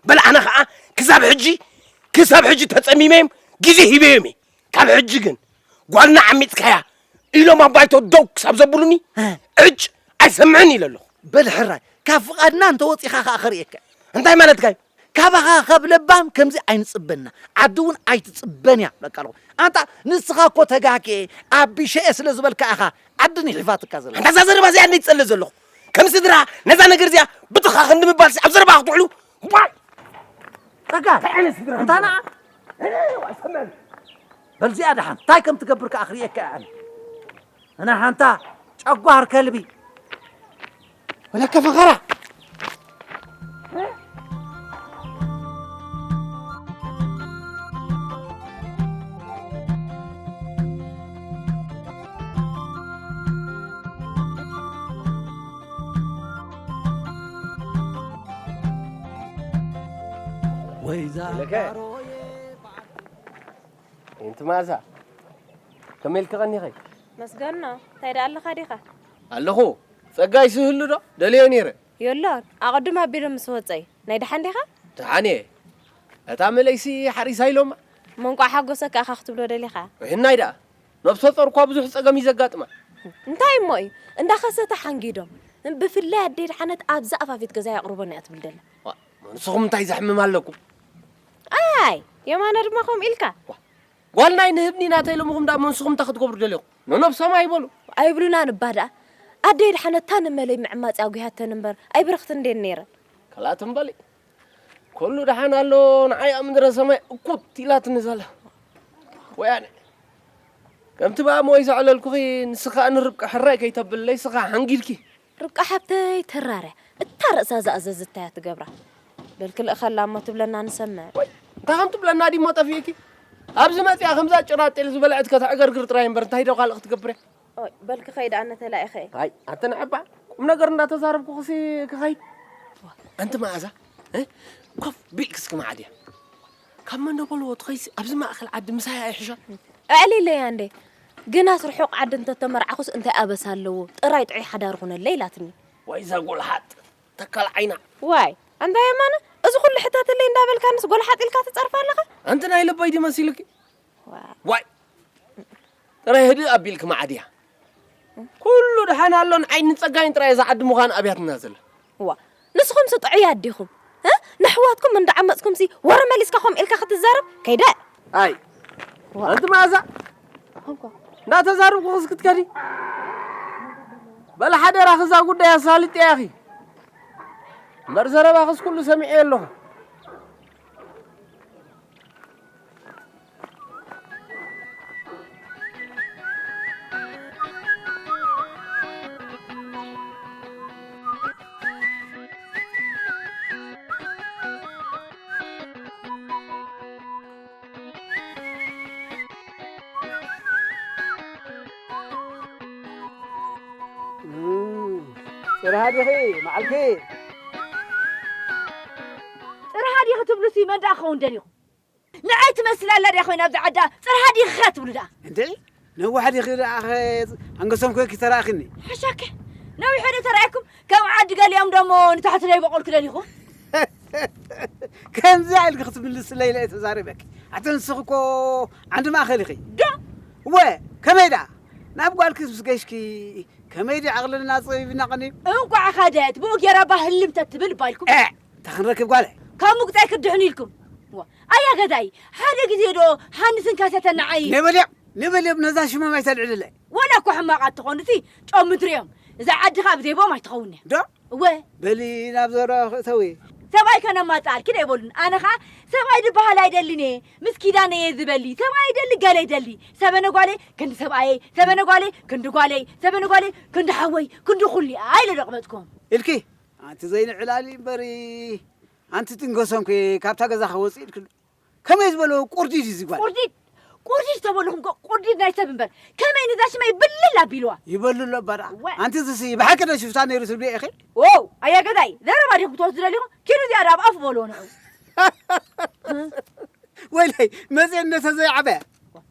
በል ኣነ ኸዓ ክሳብ ሕጂ፣ ክሳብ ሕጂ ተጸሚመዮም ግዜ ሂበዮም እየ። ካብ ሕጂ ግን ጓልና ዓሚጽካያ ኢሎም ኣብ ባይቶ ደው ክሳብ ዘብሉኒ እ። ዕጭ ኣይሰምዕን ኢለ ኣለኹ። በል ሕራይ፣ ካብ ፍቓድና እንተወጺኻ ኸዓ ከርእየካ። እንታይ ማለትካ እዩ? ካባኻ ካብ ለባም ከምዚ ኣይንጽበና። ዓዲ እውን ኣይትጽበን እያ። በቃ ኣለኹ። ኣንታ ንስኻ እኮ ተጋጌ ኣቢሸ እየ ስለ ዝበልካ ኢኻ ዓዲ ንሒፋትካ ዘላ። ኣንታ እዛ ዘረባ እዚኣ እንደ ይጸልእ ዘለኹ። ከም ስድራ ነዛ ነገር እዚኣ ብትኻ ክንዲ ምባልሲ ኣብ ዘረባ ክትውዕሉ። ዋይ! ተጋ! እንታይ ዓይነት ስድራ? እንታይ ነዓ? እኔ ኣይሰምዕን። በል እዚኣ ደሓን እንታይ ከም ትገብር ከኣ ክርእየካ እየ ኣነ። ኣነ ሓንታ ጨጓር ከልቢ። ወለከ ፈኸራ። ወይዛ ለከ። እንቲ መኣዛ፣ ከመይ ኢልኪ ቀኒኺ? መስገኖ፣ እንታይ ደኣ ኣለኻ ዲኻ? ኣለኹ። ጸጋይ ስህሉ ዶ? ደልዮ ነይረ። የሎን፣ ኣቐድም ኣቢሉ ምስ ወጸ እዩ። ናይ ደሓን ዲኻ? ደሓን እየ። እታ መለይሲ ሓሪሳ ኢሎማ። መንቋዕ ሓጎሰካ ኢኻ ክትብሎ ደሊኻ? ይህናይ ደኣ። ነብሰ ጾር እኳ ብዙሕ ጸገም እዩ ዘጋጥማ። እንታይ እሞ እዩ? እንዳኸሰተ ሓንጊዶም። ብፍላይ ኣደይ ደሓነት ኣብዛ ኣፋፊት ገዛ የቕርቦን እያ ትብል ደላ። ዋ፣ ንስኹም እንታይ ዘሕምም ኣለኩም? ኣይ፣ የማነ ድማ ከምኡ ኢልካ? ዋ፣ ጓል ናይ ንህብኒ ናተይ ኢሎምኹም ደኣ መንስኹም እንታይ ክትገብሩ ደሊኹም? ነነብሶም ኣይበሉ። ኣይብሉናን እባ ደኣ። ኣደይ ደሓነት እታ ንመለይ ምዕማጽ ኣጒሃተን እምበር ኣይብርኽትን እንዴን ነይረን። ከላትም በሊ። ኩሉ ደሓን ኣሎ፣ ንዓይ ኣብ ምድረ ሰማይ እኩት ኢላትኒ ዘላ። ወያነ። ከምቲ ብኣሞ ይዘዕለልኩኺ፣ ንስኻ ንርብቃ ሕራይ ከይተብለይ፣ ስኻ ሓንጊድኪ። ርብቃ ሓብተይ ተራርያ፣ እታ ርእሳ ዝኣዘዘታ እያ ትገብራ። በልኪ ልእኸላ እሞ ትብለና ንሰምዕ። ወይ፣ እንታይ ከም ትብለና ዲሞ ጠፊእኪ? ኣብዚ መጺኣ ከምዛ ጭራ ጤል ዝበልዐት ከተዕገርግር ጥራይ እምበር እንታይ ዶ ካልእ ክትገብር እያ? ኦይ፣ በልኪ ኸይድ ኣነ ተላኢኸ እየ። ኣይ፣ ኣቲ ንዕባ፣ ቁም ነገር እንዳተዛረብኩ ክሲ ክኸይድ። ኣንቲ መኣዛ፣ እ? ኮፍ ቢልኪ እስኪ መዓድያ። ካብ መን ዶ በልዎ ትኸይሲ ኣብዚ ማእከል ዓዲ ምሳይ ኣይሕሻ? ኣዕሊለያ እንዴ? ግናስ ርሑቕ ዓዲ እንተተመርዓኹስ እንታይ ኣበሳ ኣለዎ? ጥራይ ጥዑይ ሓዳር ኹነለይ ኢላትኒ። ዋይ እዛ ጎልሓጥ፣ ተካል ዓይና። ዋይ፣ ኣንታ የማነ፣ እዚ ኩሉ ሕተተለይ እንዳበልካንስ ጎልሓጥ ኢልካ ትጸርፋ ኣለኻ? ኣንቲ ናይ ልበይ ድዩ መሲሉኪ? ዋይ። ዋይ። ጥራይ ህድእ ኣቢልኪ መዓድያ። ኩሉ ደሓን ኣሎ፣ ንዓይን ንጸጋይን ጥራይ እዛ ዓዲ ምዃን ኣብያትና ዘላ። ዋ፣ ንስኹምስ ጥዑያት ዲኹም? እ? ነሕዋትኩም እንዳዓመጽኩምሲ ወረ መሊስካ ከምኡ ኢልካ ክትዛረብ? ከይደ። ኣይ። ዋ። ኣንቲ መኣዛ። ኣንኳ። እንዳተዛረብኩ ክስ ክትከዲ። በል ሓደራኺ እዛ ጉዳይ ኣሳልጥያ ኢኺ። እምበር ዘረባኽስ ኩሉ ሰሚዐ ኣለኹ። እም፣ ጽርሃ ዲኺ መዓልቲ? ጽርሃ ዲኺ ትብሉሲ መን ደኣ ክኸውን ደሊኹ? ንዓይ ትመስል ኣላ ድያ ኮይና ኣብዛ ዓዳ ጽርሃ ዲኺ ትብሉ ደኣ? እንዴ፣ ነዋሕ ዲኺ ደኣ ኸ ኣንገሶም ኮይኪ ተራእኽኒ? ሓሻከ፣ ነዊሕ ዶ ተራእኩም? ከም ዓዲ ገሊኦም ደሞ ንታሕቲ ደይበቆልኩ ደሊኹ? ከምዚ ኢልኪ ክትምልስለይ ኢለ እየ ተዛሪበኪ። ኣቲ ንስኺ እኮ ዓንዲ ማእኸል ኢኺ። ዶ? እወ፣ ከመይ ደኣ? ናብ ጓልኪስ ምስ ገሽኪ ከመይ ድዩ ዓቕልና ጸቢብና ቀኒዩ? እንቋዕ ኸደት፣ ብኡ ጌራ እባ ህልም ተትብል እባ ኢልኩም። ኤ፣ እታ ክንረክብ ጓለይ። ካብ ምቁጻይ ክትድሕኑ ኢልኩም። ዋ፣ ኣያ ገዛኢ፣ ሓደ ግዜ ዶ ሃንስን ከሰተን ንዓይ? ነበልዮም፣ ነበልዮም፣ ነዛ ሽሞም ኣይተልዕልለይ። ወላ እኮ ሕማቓት ትኾኑ፣ እቲ ጨው ምድሪ እዮም። እዛ ዓዲ ኸኣ ብዘይቦም ኣይትኸውን እያ። ዶ? እወ። በሊ ናብ ዘረባ ክእተዊ። ሰብኣይ ከነማጽኣልኪ ዶ ኣይበሉን። ኣነ ኸኣ ሰብኣይ ዝበሃል ኣይደልን እየ። ምስ ኪዳነ እየ ዝበሊ። ሰብኣይ ይደሊ፣ ገለ ይደሊ። ሰበነ ጓለይ ክንዲ ሰብኣየይ፣ ሰበነ ጓለይ ክንዲ ጓለይ፣ ሰበነ ጓለይ ክንዲ ሓወይ፣ ክንዲ ኩሉ እያ ኢለ ዶ ኣቕመጥኩም። ኢልኪ፣ ኣንቲ ዘይንዕላሊ እምበሪ፣ ኣንቲ ትንገሶም ከ ካብታ ገዛ ክወጽእ ኢልክሉ። ከመይ ዝበሎ ቁርዲድ እዩ እዚ ጓል? ቁርዲድ? ቁርዲድ ተበልኹም እኮ ቁርዲድ ናይ ሰብ እምበር። ከመይ ነዛ ሽመይ ብልል ኣቢልዋ? ይበሉ ኣሎ እባ ደኣ። እወ። ኣንቲ እዚሲ ብሓቂ ዶ ሽፍታ ነይሩ ትብልዮ ኢኺ? ዎው፣ ኣያ ገዛኢ፣ ዘረባ ዲኹም ክትወስዱ ደሊኹም? ኪዱ እዚኣ ደኣ ኣብ ኣፉ በልዎ ንዑ። ወይለይ፣ መፅኤ እንደ ተዘይዓበያ።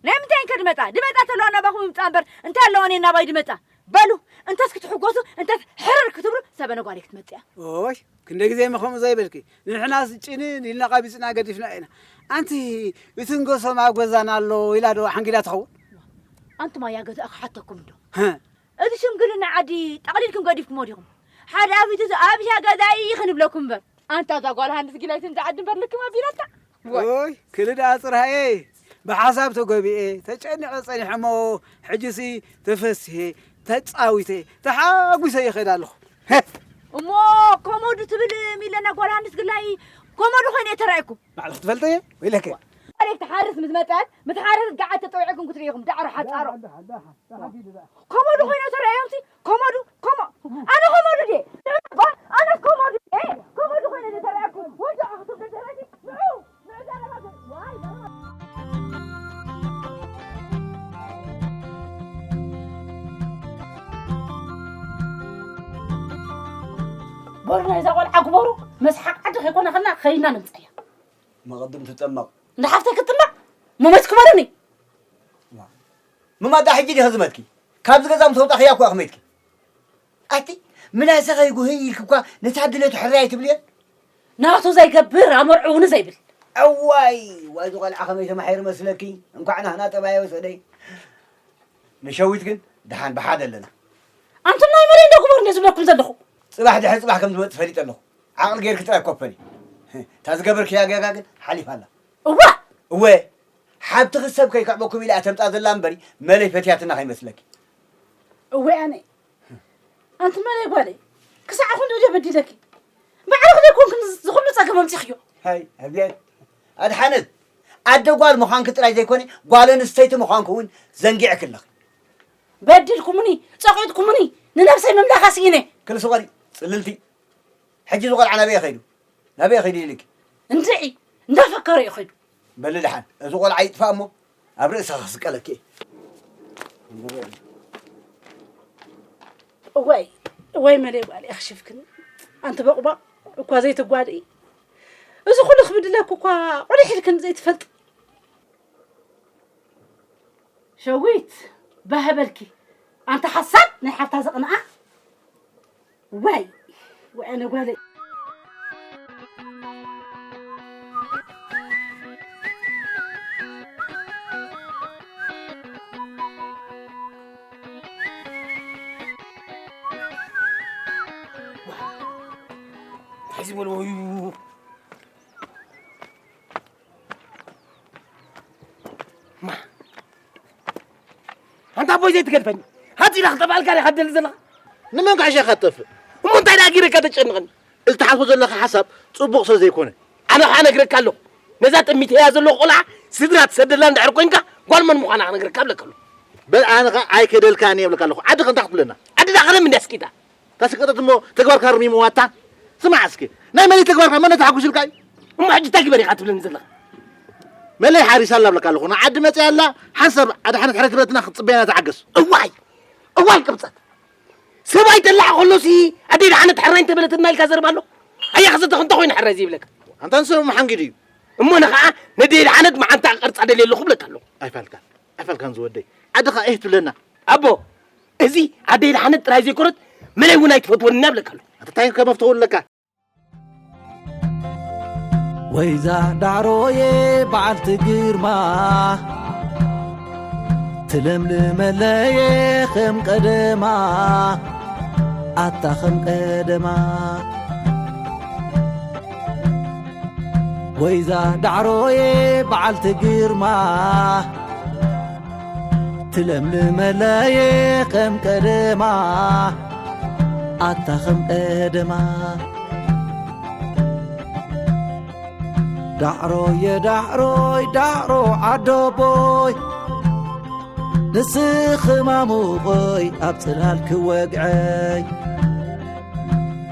ናይ ምንታይ እንከ ድመፃ? ድመፃ ተለዋ ናባኹም ይምፃ እምበር፣ እንታይ ኣለዋ እኔ ናባይ ድመፃ? በሉ፣ እንተስ ክትሕጎሱ፣ እንተስ ሕርር ክትብሉ፣ ሰበነ ጓለይ ክትመፅእ እያ። ኦይ፣ ክንደ ግዜ እሞ ከምኡ ዘይበልኪ። ንሕናስ ጭንን ኢልና ቀቢፅና ገዲፍና ኢና። ኣንቲ፣ እቲ ንገሶም ኣብ ገዛና ኣሎ ኢላ ዶ ሓንጊዳ ትኸውን? ኣንቱም ኣያ ገዛ ክሓተኩም ዶ? ህእ። እዚ ሽምግልና ዓዲ ጠቕሊልኩም ገዲፍኩሞ ዲኹም? ሓደ ኣፊቱ ኣብዚ ኣብ ገዛይ ክንብለኩም እምበር። ኣንታ እዛ ጓል ሃንስ ጊላይትን ዝዓዲ እምበር ልክም ኣቢላታ። ወይ። ኦይ፣ ክልዳ ጽርሃየ፣ ብሓሳብ ተጎቢኤ፣ ተጨኒቐ ጸኒሐ እሞ፣ ሕጂሲ ተፈሲሄ፣ ተጻዊተ፣ ተሓጒሰ ይኸይድ ኣለኹ። ሄ! እሞ ኮሞዱ ትብል ሚለና ጓል ሃንስ ግላይ ኮሞዱ ኮይነ እየ ተራእየኩም። ባዕልኺ ትፈልጠየ? ወይለከ። መሬት ትሓርስ ምስ መጸት፣ ምስ ሓረስ ገዓት ተጠዊዕኩም ክትርእይኹም፣ ዳዕሮ ሓጻሮ። ኮሞዱ ኮይነ ተራእዮምሲ፣ ኮሞዱ፣ ኮሞ-፣ ኣነ ኮሞዱ ድየ? ኣነስ ኮሞዱ ድየ? ኮሞዱ ኮይነ ተራእየኩም። ወንጀል ክትብሉ ተራእየኩም። ንዑ፣ ንዑ ዘረባ ገ-፣ ዋይ፣ ዘረባ። በሩ ናይዛ ቆልዓ ግበሩ፣ መስሓቕ ዓዲ ከይኮነ ከላ ከይና ነምፀያ። መቐድም ትጠመቕ። እንዳ ሓፍተይ ክትጥመቕ? መሞት ክበረኒ። ምማዳ ሕጂ ዲኸ ዝመትኪ? ካብዚ ገዛ ምስ ወጣኽያ እኮ ኣኽመትኪ። ኣቲ፣ ምላሰ ከይጉህይ ኢልኪ እኳ ነታ ድሌቱ ሕራይ ትብልዮ? ናቱ ዘይገብር፣ ኣመርዑ እውን ዘይብል። እዋይ፣ ዋይ፣ እዚ ቆልዓ ከመይ ተማሒሩ መስለኪ? እንኳዕ ናህና ጠባይ ወሰደይ። ንሸዊት ግን ደሓን ብሓደ ኣለና። ኣንቱም ናይ መለይ እንዶ ግበሩ እንደ ዝብለኩም ዘለኹ። ጽባሕ ድሕሪ ጽባሕ ከም ዝመጽእ ፈሊጠ ኣለኹ። ዓቕሊ ጌርኪ ጥራይ ኮፈሊ። እታ ዝገበርክያ ጌጋ ግን ሓሊፋ ኣላ። እዋ! እወ፣ ሓብትኺ ሰብ ከይከዕበኩም ኢላ እያ ተምጻ ዘላ እምበሪ፣ መለይ ፈትያትና ከይመስለኪ። እወ ኣነ። ኣንቲ መለይ ጓለይ፣ ክሳዕ ክንድኡ ድየ በዲለኪ? ባዕልኺ ዘይኮንክን ዝኹሉ ጸገም ኣምጺኽዮ። ሃይ፣ ኣብየት። ኣድሓነት፣ ኣደ ጓል ምዃንኪ ጥራይ ዘይኮነ፣ ጓል ኣንስተይቲ ምዃንኪ እውን ዘንጊዕኪ ኣለኺ። በዲልኩምኒ፣ ጸቒጥኩምኒ፣ ንነብሰይ ምምላኻ ስኢነ። ክልሲ ቆሪ፣ ጽልልቲ። ሕጂ እዚ ቆልዓ ናበይ ከይዱ? ናበይ ከይዱ ኢልኪ? እንድዒ፣ እንዳፈከረ እዩ ከይዱ። በሊ ደሓን፣ እዚ ቆልዓ ይጥፋእ እሞ፣ ኣብ ርእስኺ ክስቀለኪ እየ። እዋይ፣ እዋይ መለይ ጓል፣ የኽሽፍክን። ኣንቲ በቑባቕ፣ እኳ ዘይትጓድኢ። እዚ ኩሉ ክብድለኪ እኳ፣ ቁሊሕ ኢልክን ዘይትፈልጢ። ሸዊት፣ ባህ በልኪ። ኣንታ ሓሳድ ናይ ሓፍታ ዘቕንኣ። ዋይ፣ ዋይ ኣነ ጓለይ። ሕዚ በልዎ እዩ። ማ፣ ኣንታ ኣቦይ ዘይትገድፈኒ። ሃፂላ ክጠፍኣልካ ዲኻ ትደሊ ዘለኻ? ንመን ክሕሸካ ትጠፍእ? እሞ እንታይ ደኣ ጊረካ ተጨንቐኒ? እዚ ትሓስቦ ዘለኻ ሓሳብ ጽቡቕ ስለ ዘይኮነ። ኣነ ኸዓ ነግረካ ኣለኹ። ነዛ ጠሚተያ ዘለኹ ቆልዓ ስድራ ትሰደላ እንድሕር ኮይንካ፣ ጓል መን ምዃና ክነግረካ እብለካ ኣለኹ። በል ኣነ ኸዓ ኣይከደልካን እየ እብለካ ኣለኹ። ዓዲ ኸ እንታይ ክትብለና? ዓዲ ደኣ ኸደም እንድያ ስኪታ። ተስቀጠት እሞ ተግባርካ ርሚሞ ዋታ። ስማዕ እስኪ፣ ናይ መለይ ተግባርካ መን ተሓጒስልካ እዩ? እሞ ሕጂ እንታይ ግበር ኢኻ ትብለኒ ዘለኻ? መለይ ሓሪሳ ኣላ እብለካ ኣለኹ። ንዓዲ መፅያ ኣላ፣ ሓንሳብ ኣድሓነት ሕረ ትብለትና ክትፅበየና ተዓገስ። እዋይ! እዋይ ቅብፀት! ሰብኣይ ጠላዕ ከሎሲ ኣደይ ደሓነት ሕራይ እንተበለትና ኢልካ ዘረባ ኣሎ? ኣያ ክሰተኽ እንተ ኮይነ ሕራይ ዘይብለካ። ኣንታ ንሰብ መሓንጊድ እዩ። እሞ ንኸዓ ነደይ ደሓነት መዓንጣ ቅርፃ ደልየ ኣለኹ እብለካ ኣለኹ። ኣይፋልካን፣ ኣይፋልካን ዝወደይ። ዓድኻ እህ ትብለና። ኣቦ፣ እዚ ኣደይ ደሓነት ጥራይ ዘይኮነት መለይ እውን ኣይትፈትወኒ እብለካ ኣለኹ። ኣታ እንታይ ከመፍተው ኣለካ? ወይዛ ዳዕሮየ በዓልቲ ግርማ ትለምልመለየ ከም ቀደማ ኣታ ከም ቀደማ ወይዛ ዳዕሮየ በዓልቲ ግርማ ትለምልመለየ ከም ቀደማ ኣታ ከም ቀደማ ዳዕሮየ ዳዕሮይ ዳዕሮ ዓዶቦይ ንስኺ ማሙቐይ ኣብ ጽላል ክወግዐይ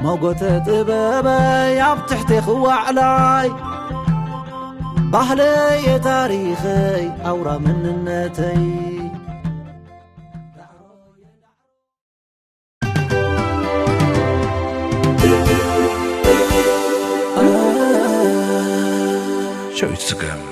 ሞጎተ ጥበበይ ኣብ ትሕቲ ክዋዕላይ ባህለየ ታሪኸይ ኣውራ መንነተይ ሸዊት ስገም